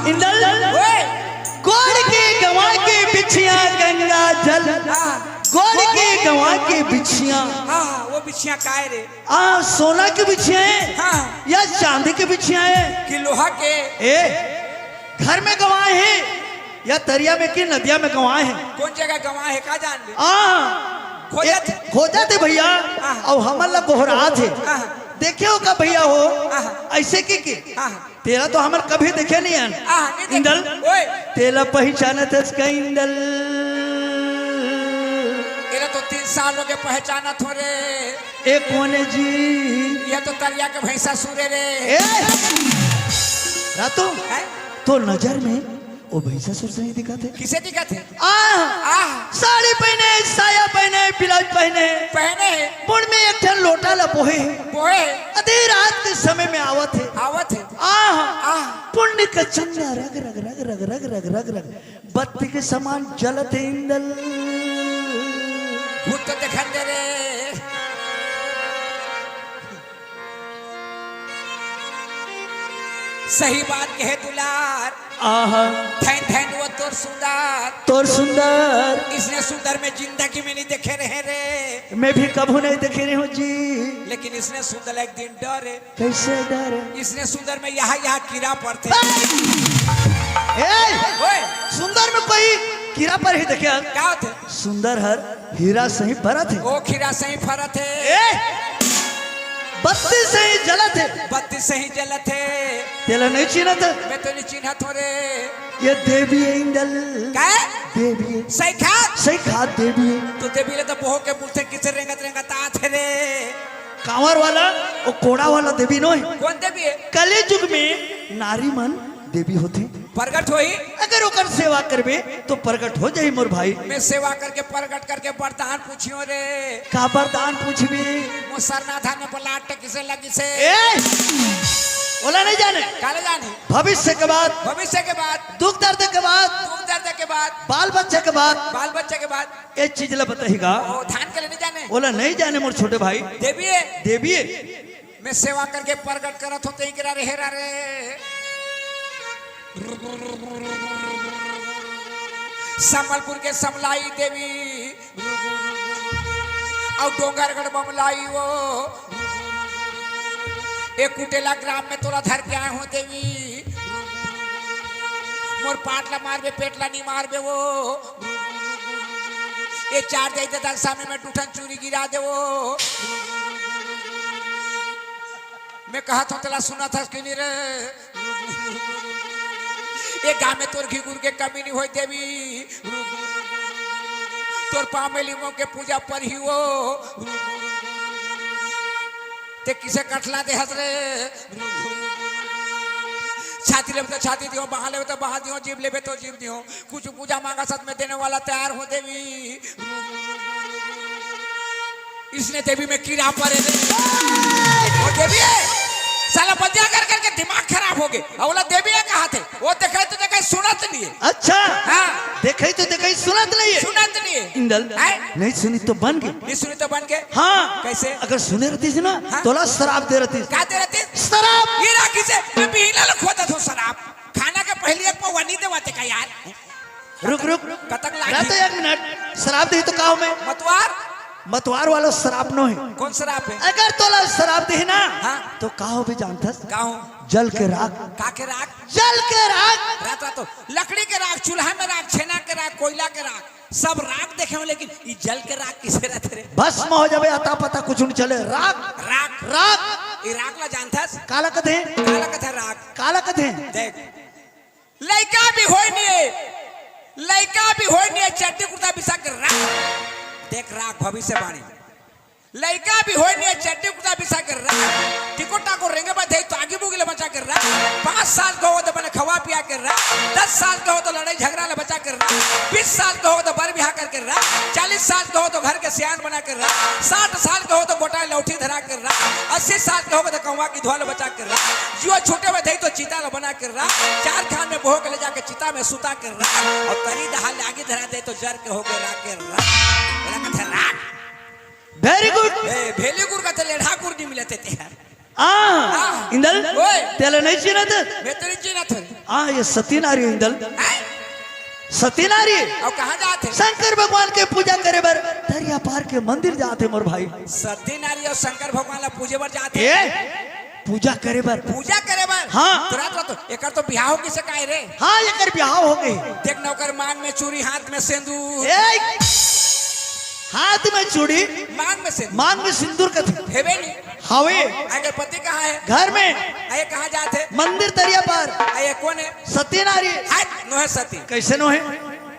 इंदल, ओए। गोड़ के गंवा के बिछिया गंगा जल। हाँ। गोड़ के गंवा के बिछिया। हाँ, हाँ, वो बिछिया काय रे? आ, सोना के बिछिया है हाँ। या चांदी के बिछिया है? कि लोहा के? ए, घर में गंवाए है या दरिया में कि नदिया में गंवाए है? कौन जगह गंवाए है, का जान ले? आ, खोजत ए, है। खोजत है भैया। हाँ। अउ हमन ला गोहरात है। हाँ। देखे हो का भैया हो? हाँ। ऐसे की, की? हाँ। तेला तो हमन कभी देखे नहीं हन। हाँ, नहीं देखे। इंदल, ओए। तेला पहचानत हस का इंदल? एला तो तीन साल हो गए पहचानत हों रे। ए कोन ए जी? ये तो तरिया के भैंसासुर ए रे। ए! रातू, हैं? तोर नजर में वो भैंसासुर सही दिखत हे। किसे दिखत हे? आह! आह! साड़ी पहने, साया पहने, ब्लाउज पहने। पहने हे। मुड़ में एक ठन लोटा ला बोहे हे। बोहे हे। आधी रात के समय में आवत हे। आवत हे। आह! आह! पुण्य के चंदा रग, रग, रग, रग, रग, रग, रग, रग। बत्ती के समान जलत हे इंदल। भूत तो देखन दे रे। सही बात कहे दुलार। आहा। धैन धैन वो तोर सुंदर। तोर सुंदर। इसने सुंदर में जिंदगी में नहीं देखे रहे रे। मैं भी कभू नहीं देखे रहे हूँ जी। लेकिन इसने सुंदर एक दिन डरे। कैसे डरे? इसने सुंदर में यहाँ, यहाँ कीड़ा पड़थे। ए! ओए! सुंदर में कोई कीड़ा पर ही देखे हन? का होथे? सुंदर हर हीरा सही फरत हे। ओ हीरा सही फरत हे। ए! बत्ती सही जलत हे। बत्ती सही जलत हे। तेला नहीं चिन्हत? मैं तो नहीं चिन्हत हों रे। ये देवी हे इंदल। का? देवी हे। सही खात? सही खात देवी हे। तो देवी ले तो बोहो के मुँह से किसे रेंगत रेंगत आत हे रे। कांवर वाला, वो कोड़ा वाला देवी नोहे। कौन देवी हे? कलयुग में नारी मन देवी होथे। प्रगट होही। अगर ओकर सेवा करबे तो प्रगट हो जाही मोर भाई। मैं सेवा करके प्रगट करके वरदान पूछियो रे। का वरदान पूछबे? मोर सरना धान में बलाट किसे लगिसे। ए! ओला नहीं जाने। काले जाने। भविष्य के बात। भविष्य के बात। दुख दर्द के बात। दुख दर्द के बात। बाल बच्चा के बात। बाल बच्चा के बात। ए चीज ला बताही गा। ओ, धान के ले नहीं जाने। ओला नहीं जाने मोर छोटे भाई। देवी हे। देवी हे। मैं सेवा करके प्रगट करत हों, तें करा रे, हेरा रे। संबलपुर के समलाई देवी, अउ डोंगरगढ़ बमलाई वो, ए कुटेला ग्राम में तोला धर के आए हों देवी। मोर पाट ला मारबे, पेट ला नहीं मारबे वो। ए चार दे दे दस सामने में टूटन चूरी गिरा दे वो। मैं कहत हों तेला सुनत हस कि नहीं रे? ए गाँव में तोर घिघुर के कमी नहीं होय देवी। तोर पाँव में लीमो के पूजा परही वो। ते किसे कटला देहस रे? छाती लेबे तो छाती दियो, बाहा लेबे तो बाहा दियो, जीभ लेबे तो जीभ दियो। कुछ पूजा मांगस त मैं देने वाला तैयार हों देवी। इसने देवी में कीड़ा परे रे। वो देवी हे, साला बंदिया कर करके दिमाग खराब हो गे। अउ ओला देवी हे कहाथे। वो देखे तो देखे, सुनत नहीं हे। अच्छा। हाँ। देखे तो देखे, सुनत नहीं हे। सुनत नहीं हे। इंदल, हैं? नहीं सुनी तो बन गे। नहीं सुनी तो बन गे। हाँ। कैसे? अगर सुने रहतिस ना, हाँ। तोला श्राप दे रहतिस। का दे रहतिस? श्राप। ये राखी से मैं बिहना ल खोदत हों श्राप। खाना के पहली एक पौवा नहीं देवाथे का यार? रुक, रुक। कतक लागी? रह तो एक मिनट। श्राप देही तो का हो मैं? मतवार? मतवार वाला श्राप नोहे। कौन श्राप हे? अगर तोला श्राप देही ना, हाँ। तो का होबे जानथस? का हों? जल के राख। का के राख? जल के राख। राख, राख तो लकड़ी के राख, चूल्हा में राख, छेना के राख, कोयला के राख, सब राख देखे हों, लेकिन ई जल के राख किसे रहिथे रे? भस्म हो जाबे, अता पता कुछ नहीं चले। राख। राख। राख। ई राख ला जानथस? काला कथे? काला कथे राख? काला कथे? देख, लइका भी होय नहीं हे, लइका भी होय नहीं हे, चड्डी कुर्ता बिसा के राख। देख राख, भविष्यवाणी। लइका भी होय नहीं हे, चड्डी कुर्ता बिसा के राख। टिको टाको रेंगे बर देही तो आगी बुगी ले बचा के राख। पाँच साल के हो तो बने खवा पिया के राख। दस साल के हो तो लड़ाई झगड़ा ले बचा के राख। बीस साल के हो तो बर बिहा करके राख। चालीस साल के हो तो घर के सियान बना के राख। साठ साल के हो तो गोटा लौठी धरा के राख। अस्सी साल के हो तो कौवा की धुआ ले बचा के राख। जुआ छूटे में देही तो चिता ल बना के राख। चार खान में बोह के ले जाके चिता में सुता के राख। अउ तरी दहा ले आगी धरा देही तो जर के हो के राख के राख। बोला कथे राख। Very good। ए, भेली गुर का तो लेढ़ा गुर नहीं मिलत हे तेहर। आ, आ। इंदल, ओए। तेला नहीं चिन्हत? मैं तो नहीं चिन्हत हों। आ, ये सती नारी हे इंदल। हैं? सती नारी। अउ कहाँ जात हे? शंकर भगवान के पूजा करे बर दरिया पार के मंदिर जात हे मोर भाई। सती नारी अउ शंकर भगवान ला पूजे बर जात हे। ए, पूजा करे बर। पूजा करे बर? हाँ। तो रात रात तो, एकर तो बिहाव किसे काय रे? हाँ, एकर बिहाव हो गे। देख ना, ओकर मांग में चूड़ी, हाथ में सेंदूर। ए, हाथ में चूड़ी, मांग में सेंदूर। मांग में सिंदूर कथे। हेबे नहीं। हावे। आ, एकर पति कहाँ हे? घर में। आ, ये कहाँ जात हे? मंदिर तरिया पार। आ, ये कोन हे? सती नारी। हट, नोहे सती। कैसे नोहे?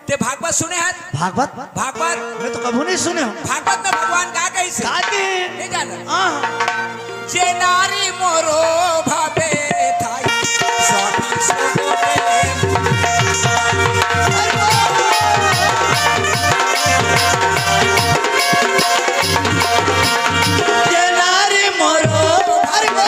ते भागवत सुने हस? भागवत? भागवत? मैं तो कभू नहीं सुने हों। भागवत में भगवान का कहिस? का के? नहीं जाना। हाँ। जे नारी मोरो भावे थाई, स्वामी सोते। जे नारी मोरो भावे।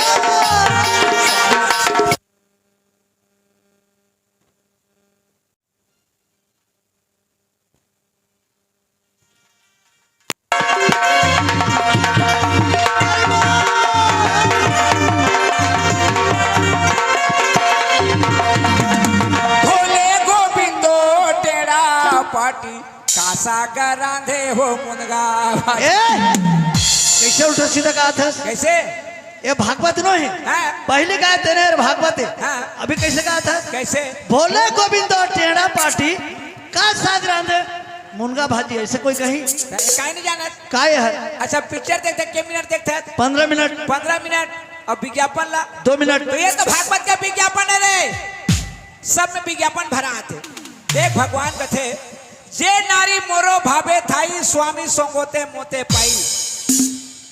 भोले गोविंदो टेढ़ा पाटी, का साग रांधे हो मुनगा भाजी। ए, कैसे उल्टा सीधा कहाथस? कैसे? ये भागवत नोहे। हाँ। पहले कहाथे ना, ये भागवत हे। हाँ। अभी कैसे कहाथस? कैसे? भोले गोविंदो टेढ़ा पाटी, का साग रांधे मुनगा भाजी, ऐसे कोई कही? काय नहीं जानत? काय हे? अच्छा, पिक्चर देखथे, के मिनट देखथे? पन्द्रह मिनट। पन्द्रह मिनट। अउ विज्ञापन ला? दो मिनट। तो ये तो भागवत का विज्ञापन हे रे, सब में विज्ञापन भराथे। देख, भगवान कथे, जे नारी मोरो भावे थाई, स्वामी सोंगोते मोते पाई।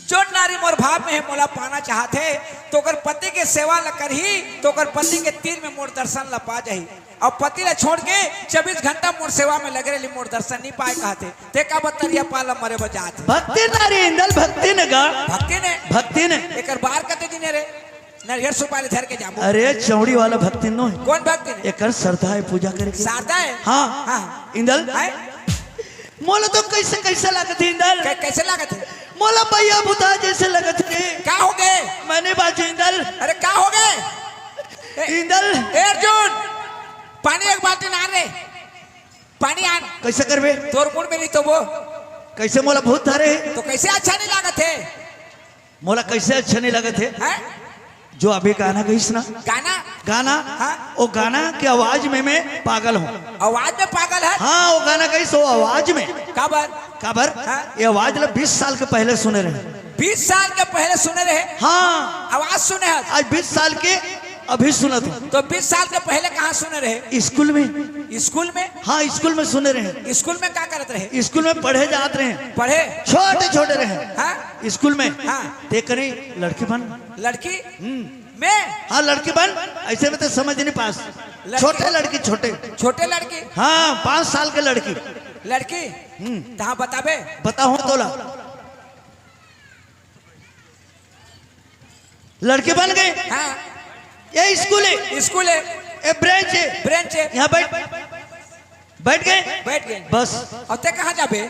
जो नारी मोर भाव में हे, मोला पाना चाहत हे, तो ओकर पति के सेवा ल करही, तो ओकर पति के तीर में मोर दर्शन ल पा जाही। अउ पति ल छोड़ के चौबीस घंटा मोर सेवा में लगे रही, मोर दर्शन नहीं पाए कहाथे। ते का बतरिया पाला मरे बजात हे। भक्ति नारी इंदल, भक्ति ने गा। भक्ति ने? भक्ति ने। एकर बार कते दिन हे रे? नरियर सुपारी धर के जाबो। अरे, चौड़ी वाला भक्ति नोहे। कौन भक्ति ने? एकर श्रद्धा हे पूजा करे के। श्रद्धा हे? हाँ। हाँ। इंदल। हैं? मोला तो कैसे, कैसे लागत हे, इंदल? कै-, कैसे लागत हे? मोला भैया बुता जैसे लगत हे। का हो गे? मैंने बाजू, इंदल। अरे, का हो गे? ए, इंदल। ए, अर्जुन, पानी एक बाल्टी आन रे। पानी आन। कैसे करबे? तोर मुड़ में नहीं तो वो। कैसे मोला भूत धरे हे? तो कैसे अच्छा नहीं लागत हे? मोला कैसे अच्छा नहीं लगत हे? हैं? जो अभी गाना गइस ना? गाना? गाना? हाँ। वो गाना के आवाज में मैं पागल हूँ। आवाज में पागल हे? हाँ, वो गाना गइस, वो आवाज में। काबर? काबर? हाँ। ये आवाज ला बीस साल के पहले सुने रहे। बीस साल के पहले सुने रहे? हाँ। आवाज सुने हस? आज बीस साल के अभी सुनत हूँ। तो बीस साल के पहले कहाँ सुने रहे? स्कूल में। स्कूल में? हाँ, स्कूल में सुने रहे। स्कूल में का करत रहे? स्कूल में पढ़े जात रहे। पढ़े? छोटे छोटे रहे। हाँ? स्कूल में। हाँ। ते करी लड़की बन। लड़की? हम्म। मैं? हाँ, लड़की बन। ऐसे में तो समझ नहीं पास। लड़की? छोटे लड़की, छोटे। छोटे लड़की? हाँ, पाँच साल के लड़की। लड़की? हम्म। तहाँ बताबे? बताहूँ तोला। लड़की बन गए। हाँ। ये स्कूल है। स्कूल है। ये ब्रांच है। ब्रांच है। यहाँ बैठ, बैठ गए। बैठ गए। बस। और ते कहाँ जाबे?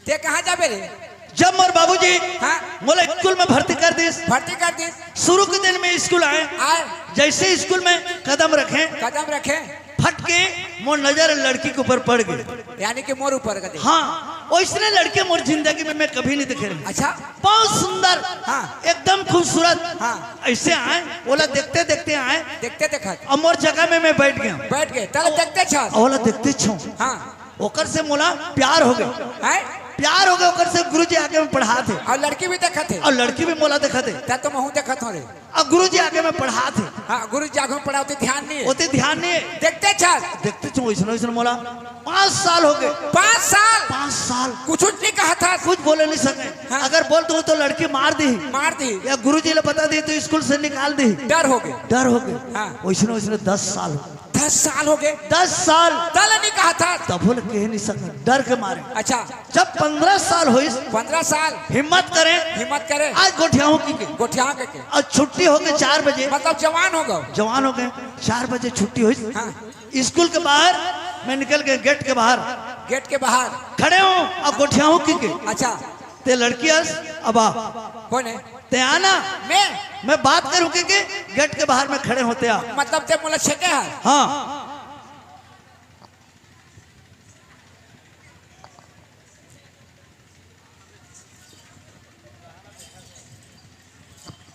ते कहाँ जाबे रे? जब मोर बाबूजी हाँ। मोला स्कूल में भर्ती कर दिस। भर्ती कर दिस। शुरू के दिन में स्कूल आए। आए। जैसे स्कूल में कदम रखे, कदम रखे। फट के मोर नजर लड़की के ऊपर पड़ गई। यानी कि मोर ऊपर कर दे। हाँ, वैसने लड़के मोर जिंदगी में मैं कभी नहीं देखे रहे। अच्छा। बहुत सुंदर। हाँ। एकदम खूबसूरत। हाँ। ऐसे आए, ओला देखते देखते आए। देखते देखत। अब मोर जगह में मैं बैठ गया। बैठ गए, तले देखते छस। ओला देखते छो। हाँ। ओकर से मोला प्यार हो गए। हैं? प्यार हो गए ओकर से, गुरुजी आगे में पढ़ात हे। और लड़की भी देखत हे। और लड़की भी मोला देखत हे। तब तो महूँ देखत हूँ रे। अब गुरुजी आगे में पढ़ात हे। हाँ, गुरुजी आगे में पढ़ात हे, ध्यान नहीं है। ओते ध्यान नहीं है। देखते छस। देखते छो, वैसने वैसने मोला पाँच साल हो गए। पाँच साल? पाँच साल। कुछ नहीं कहा था। कुछ बोले नहीं सके। हाँ। अगर बोल दूँ तो लड़की मार दी। मार दी। या गुरुजी ले बता दी तो स्कूल से निकाल दी। डर हो गए। डर हो गए। हाँ। वैसने वैसने दस साल हो गए। दस साल हो गए। दस साल। तले नहीं कहा था। तब बोले कह नहीं सका, डर के मारे। अच्छा। जब पन्द्रह साल होइस, पन्द्रह साल। हिम्मत करे। हिम्मत करे। आज गोठियाहूँ कहिके। गोठियाहूँ कहिके। और छुट्टी हो गई चार बजे। मतलब जवान हो गए। जवान हो गए। चार बजे छुट्टी होइस। हाँ। स्कूल के बाहर मैं निकल गए, गेट के बाहर। गेट के बाहर। खड़े हूँ और गोठियाहूँ कहिके। अच्छा। ते लड़की अस, अब आ। कौन है? ते आना। मैं? मैं बात करूँ कहिके गेट के बाहर में खड़े होते आ। मतलब ते मोला छेके है? हाँ।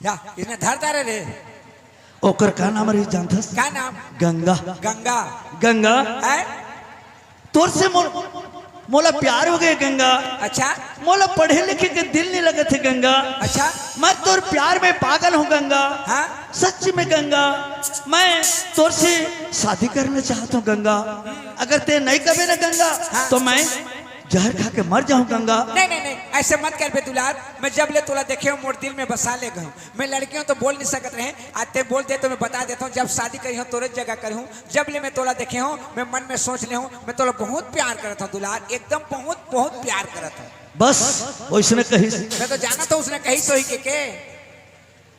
या, इसने धर तारे रे। ओकर का नाम रही जानथस? का नाम? गंगा। गंगा। गंगा। हैं? तोर से मोर, मोला प्यार हो गए गंगा। अच्छा। मोला पढ़े लिखे के दिल नहीं लगत हे गंगा। अच्छा। मैं तोर प्यार में पागल हूँ गंगा। हाँ। सच में गंगा, मैं तोर से शादी करना चाहता हूँ गंगा। अगर ते नहीं कबे ना गंगा, हाँ। तो मैं जहर खा के मर जाऊँ गंगा। नहीं, नहीं, नहीं, ऐसे मत कर बे दुलार। मैं जब ले तोला देखे हूँ, मोर दिल में बसा ले गए हूँ। मैं लड़कियों तो बोल नहीं सकत रहे, आज ते बोल दे तो मैं बता देता हूँ, जब शादी करी हूँ, तोरे जगह करी हूँ, जब ले मैं तोला देखे हूँ, मैं मन में सोच ले हूँ, मैं तोला बहुत प्यार करत हूँ दुलार, एकदम बहुत, बहुत प्यार करत हूँ। बस, वैसने कहिस। मैं तो जानत हूँ उसने कहिस होही के, के।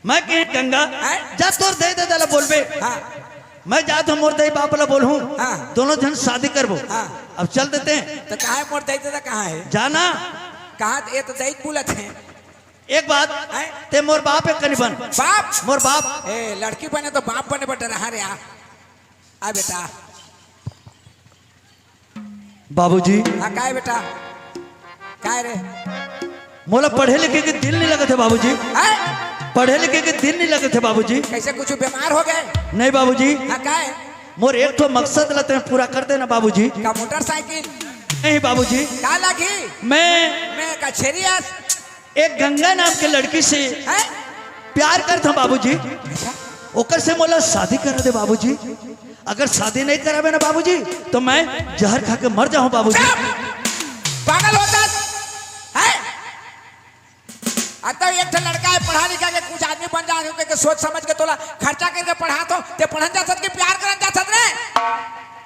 मैं कहे गंगा, हैं? जा तोर दई ददा ला बोलबे। हाँ। मैं जात हूँ मोर दई बाप ला बोलहूँ। हाँ। दोनों झन शादी करबो। हाँ। अब चल देते हैं। तो कहाँ है मोर दई ददा, कहाँ है? जाना। कहाँ, ये तो दई बोलत है। एक बात, हैं? ते मोर बाप एक कनी बन। बाप? मोर बाप। ए, लड़की बने तो बाप बने बर डरहा रे आ। आ बेटा। बाबूजी। हाँ, काय बेटा? काय रे? मोला पढ़े लिखे के दिल नहीं लगत हे बाबूजी। हैं? पढ़े लिखे के दिल नहीं लगत हे बाबूजी। कैसे, कुछ बीमार हो गए? नहीं बाबूजी। हाँ, काय? मोर एक ठो मकसद ला ते पूरा कर देना बाबूजी। का मोटरसाइकिल? नहीं बाबूजी। का लागी? मैं मैं का छेरियस? एक गंगा नाम के लड़की से हैं? प्यार करत हूँ बाबूजी। अच्छा। ओकर से मोला शादी करा दे बाबूजी। अगर शादी नहीं कराबे ना बाबूजी, तो मैं जहर खा के मर जाऊँ बाबूजी। चुप! पागल होता है? अतः एक ठो लड़का है, पढ़ा लिखा के कुछ आदमी बन जा, के सोच समझ के तोला खर्चा करके पढ़ात हो, ते पढ़न जा सकत कि प्यार करन जा सकत रे?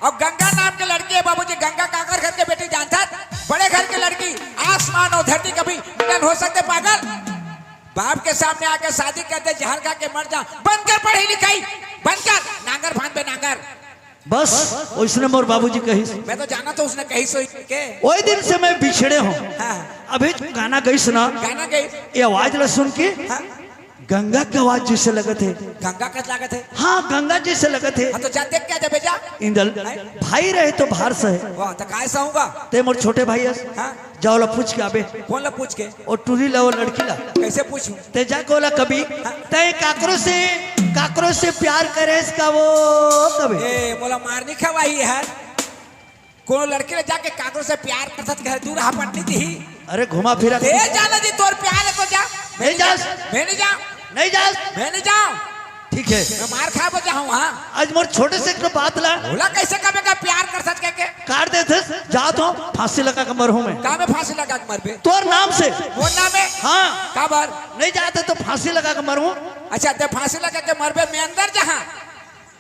और गंगा नाम के लड़की है बाबूजी, गंगा काकर घर के बेटी जानथस? बड़े घर के लड़की, आसमान और धरती कभी मिलन हो सकते पागल? बाप के सामने आके शादी कर दे, जहर खा के मर जा, बंद कर पढ़ाई लिखाई, बंद कर, नांगर फांद पे नांगर। बस, वैसने मोर बाबूजी कहिस। मैं तो जानत हूँ उसने कहिस होही के। वही दिन से मैं बिछड़े हूँ। हाँ। अभी गाना गइस ना, गाना गइस। ये आवाज ला सुन के हाँ। गंगा के आवाज जैसे लगत हे। गंगा कस लागत हे? हाँ, गंगा जैसे लगत हे। हाँ, तो जा देख के आ जा बेटा। इंदल, हैं? भाई रहे तो भार सहे। वाह, तो काय सहूँगा? ते मोर छोटे भाई हस। हाँ। जा ओला पूछ के आबे। कौन ला पूछ के? ओ टूरी ला, ओ लड़की ला। कैसे पूछूं? ते जा के ओला कबे। हाँ। ते काकरो से, काकरो से प्यार करेस का वो कबे? ए, मोला मार नहीं खवाही यार। कोनो लड़की ले जाके काकरो से प्यार करथस कहे, दूर हा पटनी दी। अरे घुमा फिरा। दे जाना जी, तोर प्यार है तो जा। नहीं जास। मैं नहीं जाऊँ। नहीं जास। मैं नहीं जाऊँ। ठीक है। मैं मार खाबो जाहूं, हाँ। आज मोर छोटे से एक बात ला। ओला कैसे कबे का प्यार कर सके के? काट दे थे, जात हूँ, फांसी लगा के मरहूँ मैं। का में फांसी लगा के मरबे? तोर नाम से। मोर नाम है? हाँ। काबर? नहीं जाते तो फांसी लगा के मरहूँ। अच्छा, ते फांसी लगा के मरबे, मैं अंदर जहाँ।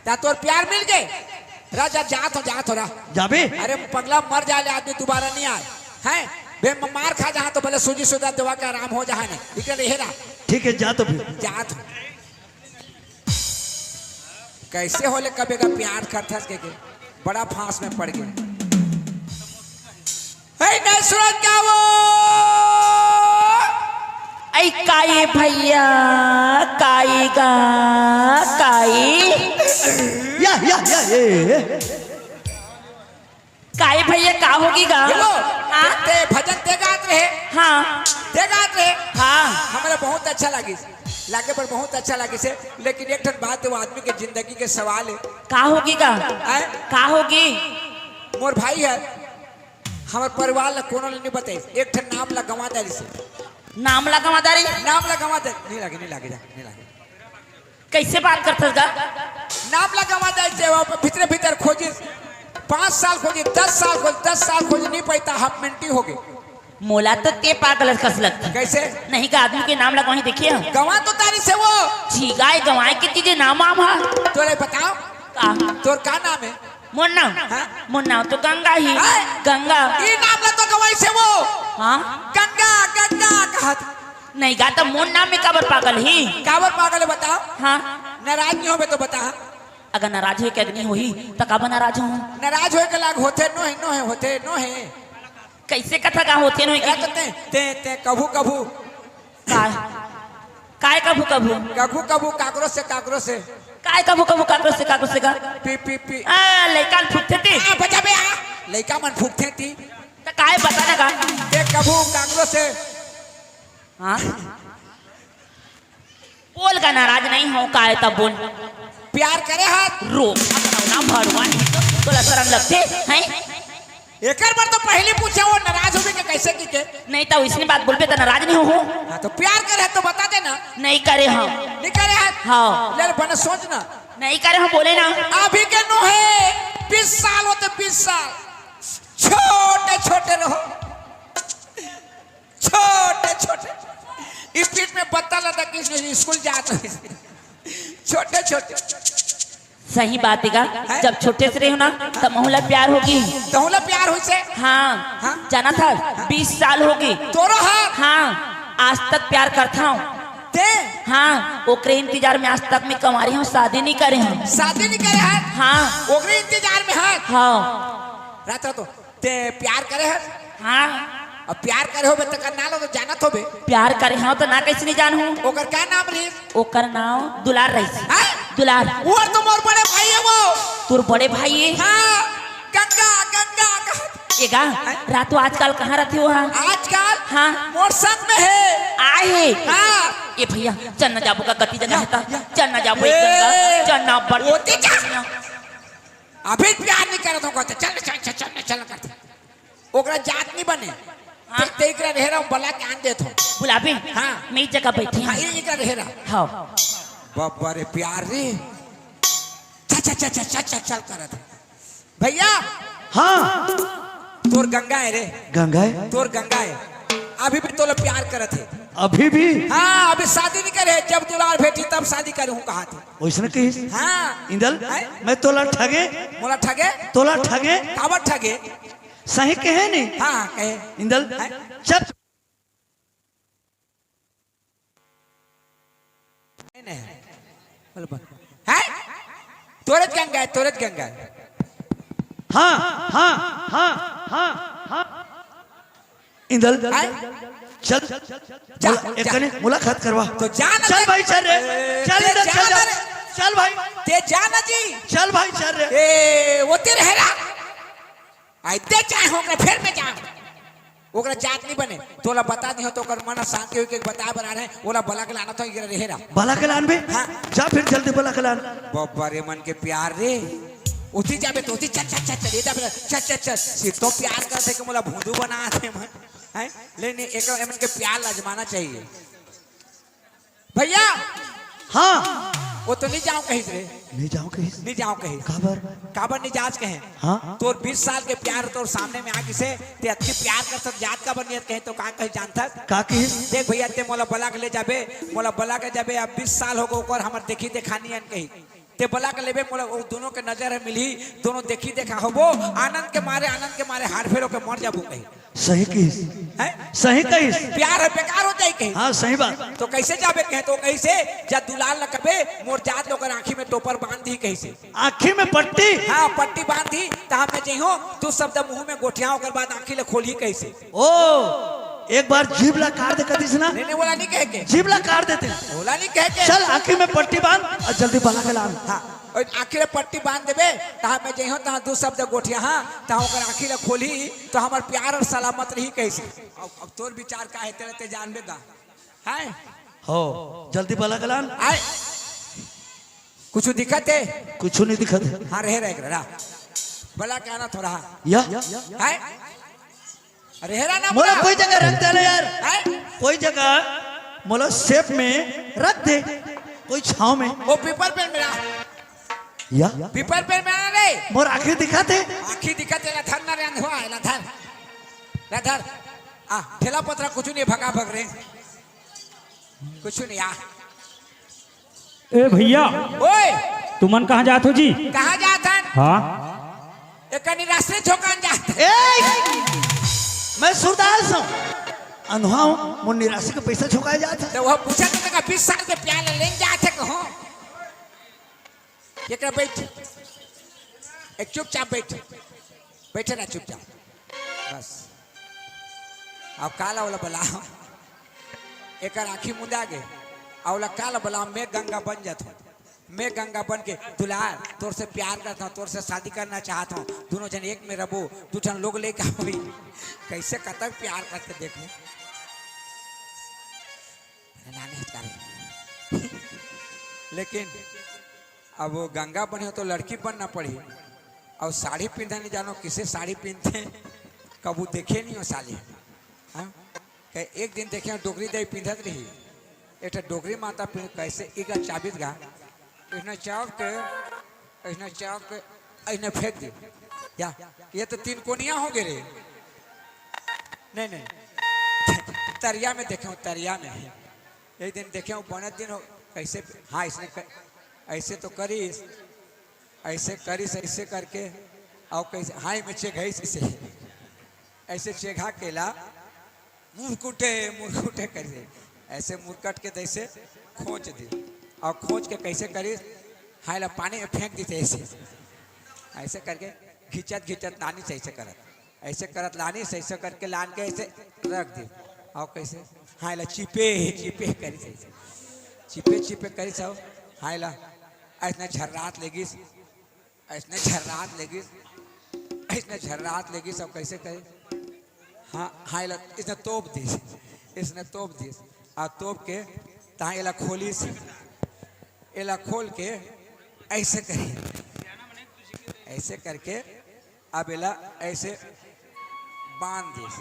ता तोर प्यार मिल गए? रा जा, जात हो, जात हो, रा। जाबे? अरे पगला, मर जाले आदमी, दोबारा नहीं आए। हैं? बे म-, मार खा जहाँ तो भले सूजी सुधा दवा के आराम हो जहाँ ने। इधर रहे रा। ठीक है, जा तो फिर। जात हो। कैसे होले कबे का प्यार करथस के, के? बड़ा फांस में पड़ गए। हे, नहीं सुनत का वो? ऐ काई भैया, काई गा, काई। या, या, या, ए, ए। काई भैया, का होगी गा? हेलो, हाँ? ते भजन ते गात रहे? हाँ। ते गात रहे? हाँ। हमरा बहुत अच्छा लागिस। लागे पर बहुत अच्छा लागिस हे, लेकिन एक ठन बात हे, वो आदमी के जिंदगी के सवाल हे। का होगी गा? आय? का होगी? मोर भाई हे, हमर परिवार ला कोनो ला नहीं बताइस। एक ठन नाम ला गंवा डारिस हे। नाम ला गंवा डारिस? नाम ला गंवा दे, नहीं लागे, नहीं लागे, जा, नहीं लागे। कैसे बात करथस गा? नाम ला गंवा डारिस हे, वो भीतरे भीतर खोजिस। पाँच साल खोजिस, दस साल खोजिस, दस साल खोजिस, नहीं पाइस ता हाफ मेंटी हो गए। मोला तो ते पागल कस लगथे। कैसे? नहीं का आदमी के नाम ला गंवाही देखे हंव। गंवा तो डारिस हे वो। झींगाय गंवाय के चीज नाम आम हा। तोरे बताओ। का? तोर का नाम हे? मोर नाम? हाँ? मोर नाम तो गंगा ही। हाँ? गंगा। ई नाम ला तो गंवाइस हे वो। हाँ? गंगा, गंगा कहत। नहीं गा, त मोर नाम में काबर पागल ही? काबर पागल हे बताओ? हाँ। नाराज नहीं होबे तो बता। अगर नाराज होए के अग्नि होही, त काबर नाराज होहूँ? नाराज होए के लाग होथे, नोहे, नोहे, होथे, नोहे। कैसे कथा का होथे, नोहे ए, के? तो ते, ते, ते, कभू, कभू। का? काय कभू, कभू? कभू, कभू, काकरो से, काकरो से। काय कभू, कभू, काकरो से, काकरो से का? पी, पी, पी। आ, लइका मन फूकथे ती। आ, बचा बे, आ। लइका मन फूकथे ती। त काय बता ना का? ते कभू, काकरो से। हाँ? बोल गा, नाराज नहीं हों, काय तब बोल। प्यार करे हस? रो, ना भगवान, तोला शरम लगथे, हैं? एकर बर तो पहली पूछे, वो नाराज होबे के कैसे की के? नहीं त इसने बात बोलबे त नाराज नहीं हो। हाँ, तो प्यार करे हस तो बता दे ना। नहीं करे हंव। नहीं करे हस? हाँ। ले, ले, बने सोच ना। नहीं करे हंव, बोले ना। अभी के नोहे, बीस साल होथे, बीस साल। छोटे, छोटे रहो। छोटे, छोटे। स्पीड में बत्ता लदा किस स्कूल जात रहे। छोटे, छोटे। सही बात हे गा, हैं? जब छोटे से रहे हो ना, तब महू ला प्यार होगी। तहू ला प्यार होइस हे? हाँ। हाँ? जाना था, हाँ? बीस साल होगी। तोरो हा? हाँ, आज तक प्यार करथंव। ते? हाँ, ओकरे इंतजार में आज तक मैं कंवारी हंव, शादी नहीं करे हंव। शादी नहीं करे हस? हाँ। ओकरे इंतजार में हस? हाँ। रात रात ते प्यार करे हस? हाँ। अब प्यार करे होबे त करना लो तो जानत होबे। प्यार करे हंव त ना कैसे नहीं जानहूँ? ओकर का नाम रहिस? ओकर नाम दुलार रहिस। हैं? दुलार। वो तो मोर बड़े भाई हे वो। तोर बड़े भाई हे? हाँ, गंगा, गंगा कहत। ए गा, हैं? रात वो आजकल कहाँ रहिथे वो हा? आजकल? हाँ। मोर संग में हे। आए हे? हाँ। ए भैया, चल ना जाबो का कति जगह या, हे ता? या। चल ना जाबो एक ए, जगह, चल ना बड़ ओती जा। अभी प्यार नहीं करत हों, कहथे, "चल, चल, चल, चल, चल," करथे। ओकरा जात नहीं बने। हाँ। ते, ते एकरा रहे रहा, बला के आन देत हों। बुलाबे? हाँ। मैं एक जगह बैठी हूँ। हाँ, ये एकरा रहे रहा। हाँ। बब्बा रे प्यार रे। चल, चल, चल, चल, चल, चल, चल करत हे। भैया। हाँ। तोर गंगा हे रे। गंगा हे? तोर गंगा हे। अभी भी तोला प्यार करत हे। अभी भी? हाँ, अभी शादी नहीं करे, जब दुलार भेटी तब शादी करहूँ कहाथे। वैसने कहिस? हाँ। इंदल, हैं? मैं तोला ठगे? मोला ठगे? तोला ठगे? काबर ठगे? सही कहे नहीं? हाँ, हाँ, कहे। इंदल, हैं? चल। नहीं, नहीं। बोल, बोल। हैं? तोरत गंगा हे, तोरत गंगा हे। हाँ, हाँ, हाँ, हाँ, हाँ। इंदल, हैं? चल। जा, मुला-, एक जा। कने मुलाकात करवा। तो जा ना चल ते। भाई, चल रे। ए, चल ते इंदल, जा चल, ना चल। रे। चल भाई। ते जा ना जी। चल भाई, चल रे। ए, वो ते रहे रहा। आइते चाहे ओकरा फेर में जान। ओकरा जात नहीं बने। तोला बता दियो तो ओकर मन शांति होई के बता बना रहे। ओला बला के लाना तो इकरा रहे रहा। बला के लान बे? हाँ। जा फिर जल्दी बला के लान। बब्बा रे मन के प्यार रे। उठी जाबे तो उठी, चल, चल, चल, चल, ये जाबे, चल, चल, चल। सिद्धो प्यार करथे के मोला भोंदू बना दे मन। हैं? ले नहीं, एक एमन के प्यार आजमाना चाहिए। भैया। हाँ। वो तो नहीं जाओ कहिस रे। नहीं जाओ कहिस। नहीं जाओ कहिस। काबर? काबर नहीं जाच कहे? हाँ। तोर बीस साल के प्यार तोर सामने में आ गिसे, ते अतकी प्यार कर सकत जात काबर नहीं कहे, तो का कहे जानथस? का कहिस? देख भैया, ते मोला बला के ले जाबे, मोला बला के जाबे, अब बीस साल हो गए ओकर, हमर देखी देखानी अन कही। ते बला के लेबे, मोला वो दोनों के नजर ह मिलही, दोनों देखी देखा होबो, आनंद के मारे, आनंद के मारे हार फेर होके मर जाबो कही। सही कहिस। हैं? सही कहिस। प्यार ह बेकार हो जाई कही। हाँ, सही बात। तो कैसे जाबे कहे, तो कैसे जा दुलार ल कबे, मोर जात ल ओकर आँखी में टोपर बांध दी कहिसे। आँखी में पट्टी? हाँ, पट्टी बांध दी, तहाँ मैं जइहो, दू शब्द मुँह में गोठिया, ओकर बाद आँखी ल खोलही कहिसे। ओ, एक बार जीभ ला काट दे कतिस ना। नहीं, नहीं, ओला नहीं कहे के। जीभ ला काट देते। ओला नहीं कहे के। चल, आँखी में पट्टी बांध अउ जल्दी बला के लान। हाँ, अउ आँखी में पट्टी बांध देबे, तहाँ मैं जइहो, तहाँ दू शब्द गोठिया, हाँ, तहाँ ओकर आँखी ला खोलही, तो हमर प्यार अउ सलामत रही कहिसे। अब, अब तोर विचार का हे, तेला ते जानबे गा। हैं? हो, जल्दी बला के लान। आय। कुछ दिखत हे? कुछ नहीं दिखत हे। हाँ, रहे, रहे, रहे। बला के आना थोड़ा। या? हैं? अरे हेरा ना मोला बोला। कोई जगह रख दे ना यार। हैं? कोई जगह मोला सेफ में रख दे, कोई छांव में। वो पीपल पेड़ में रख। या? पीपल पेड़ में आना रे। मोर आँखी दिखत हे? आँखी दिखत हे, एला धर ना रे, अंधवा, एला धर। ला धर। आ, ठेला पथरा कुछ नहीं, भगा भग रे। कुछ नहीं, आ। ए भैया, ओए, तुमन कहाँ जात हो जी? कहाँ जात हन? हाँ। एकर निराश्रित झोंकान जात हन। ए, मैं सूरदास हूँ, अंधवा हूँ, मोर निराश्रित के पैसा झोंकाए जात हे। तो वो पूछा तो तेरा बीस साल के प्यार ले लेन जात हे कहो। एकरा बैठ, एक चुपचाप बैठ, बैठे रह चुपचाप, बस। अब काला वाला बला, एकर आँखी मुंदा गे, अउ ओला काला बला, मैं गंगा बन जात हूँ। मैं गंगा बन के, दुलार, तोर से प्यार करता हूँ, तोर से शादी करना चाहता हूँ, दोनों जन एक में रबो, दू ठन लोग लेके होई। कैसे कतक प्यार करते देखो। अरे नानी हचका रे। लेकिन अब वो गंगा बने हो तो लड़की बनना पड़ी। अउ साड़ी पिंधा नहीं जानो, किसे साड़ी पिंधते, कबू देखे नहीं हो साली। हाँ? कहे, एक दिन देखे हो डोकरी दाई पिंधत रही, एक ठा डोकरी माता पिंध, कैसे इगला चाबित गा, इसने चाप के, इसने चाप के, इसने फेंक दी। या, ये तो तीन कोनिया हो गए रे। नहीं, नहीं, तरिया में देखे हो, तरिया में। एक दिन देखे हो, बनत दिन हो, कैसे, हाँ, इसने क-, ऐसे तो करिस, ऐसे करिस, ऐसे करके, अउ कैसे, हाँ, में चेघाइस इसे, ऐसे चेघा केला, मुरकुटे, मुरकुटे करिस, ऐसे मुरकट के तैसे खोंच दी, अउ खोंच के कैसे करिस, हाँ, ला पानी में फेंक दी ऐसे, ऐसे करके घिचत, घिचत लानिस ऐसे करत। ऐसे करत लानिस, ऐसे करके लान के ऐसे रख दी। अउ कैसे? हाँ, एला चिपे, चिपे करिस ऐसे। चिपे, चिपे करिस अउ, हाँ, एला ऐसने झर्रात लेगिस, ऐसने झर्रात लेगिस, ऐसने झर्रात लेगिस, अउ कैसे करे? हाँ, हाँ, एला इसने तोप दिस, इसने तोप दिस। अउ तोप के, तहाँ एला खोलिस, एला खोल के, ऐसे करे, ऐसे करके अब एला ऐसे बांध दिस,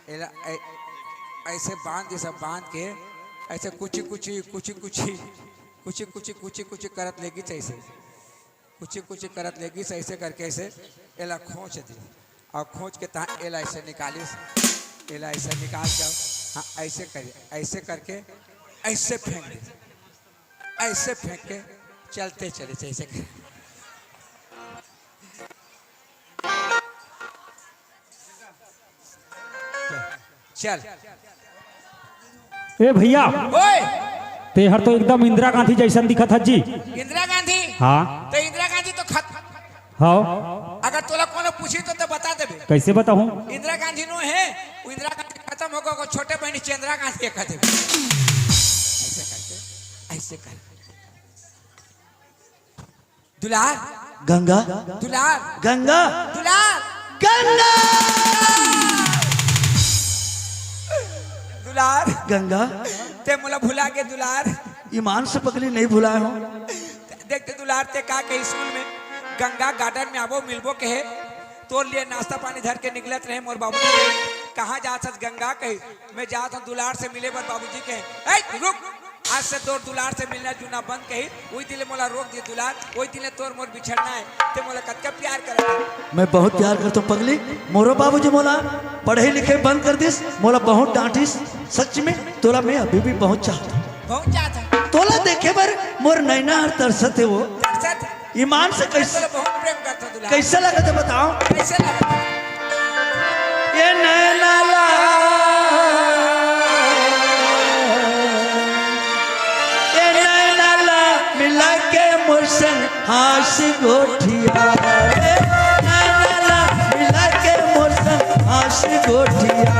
एला ऐ-, ऐसे बांध दिस, अब बांध के ऐसे कुची कुची, कुची कुची, कुची कुची, कुची कुची करत लेगिस ऐसे, कुची कुची करत लेगिस ऐसे करके ऐसे एला खोंच दिस, अउ खोंच के तहाँ एला ऐसे निकालिस, एला ऐसे निकाल के, हाँ, ऐसे करिस, ऐसे करके ऐसे फेंक दिस, ऐसे फेंक के चलते चलिस ऐसे करके। चल। ए भैया, ओए, तेहर तो एकदम इंदिरा गांधी जैसन दिखत हस जी। इंदिरा गांधी? हाँ। तो इंदिरा गांधी तो खत-, हाँ। अगर तोला कोनो पूछी तो, तो बता देबे। कैसे बताहूँ? इंदिरा गांधी नो हे, वो इंदिरा गांधी खतम हो गए, वो छोटे बहनी चंद्रा गांधी हे, कह देबे। ऐसे करके, ऐसे कर। दुलार। गंगा। दुलार। गंगा। दुलार। गंगा। दुलार। गंगा। ते मोला भुला गे दुलार। ईमान से पगली नहीं भुलाए हो। देख ते दुलार, ते का के स्कूल में गंगा गार्डन में आबो मिलबो कहे, तोर लिए नाश्ता पानी धर के निकलत रहे मोर बाबू। कहाँ जात हस गंगा कहे, मैं जात हूँ दुलार से मिले बर बाबूजी कहे। ए, रुक। आज से तोर दुलार से मिलना जुलना बंद कही। वही दिन ले मोला रोक दे दुलार, वही दिन ले तोर मोर बिछड़ना है। ते मोला कतका प्यार करत है? मैं बहुत प्यार करता हूँ पगली। मोरो बाबूजी मोला पढ़े लिखे बंद कर दिस, मोला बहुत डांटिस। सच में तोला मैं अभी भी बहुत चाहता हूँ। बहुत चाहता है। तोला देखे बर मोर नैना हर तरसत है वो। तरसत है। ईमान से कैसे, तोला बहुत प्रेम करता हूँ दुलार। कैसे लगत है बताओ? कैसे लगत है? ये नैना ला, ये नैना ला मिला के मोर संग हास गोठिया। ये नैना ला मिला के मोर संग हास गोठिया।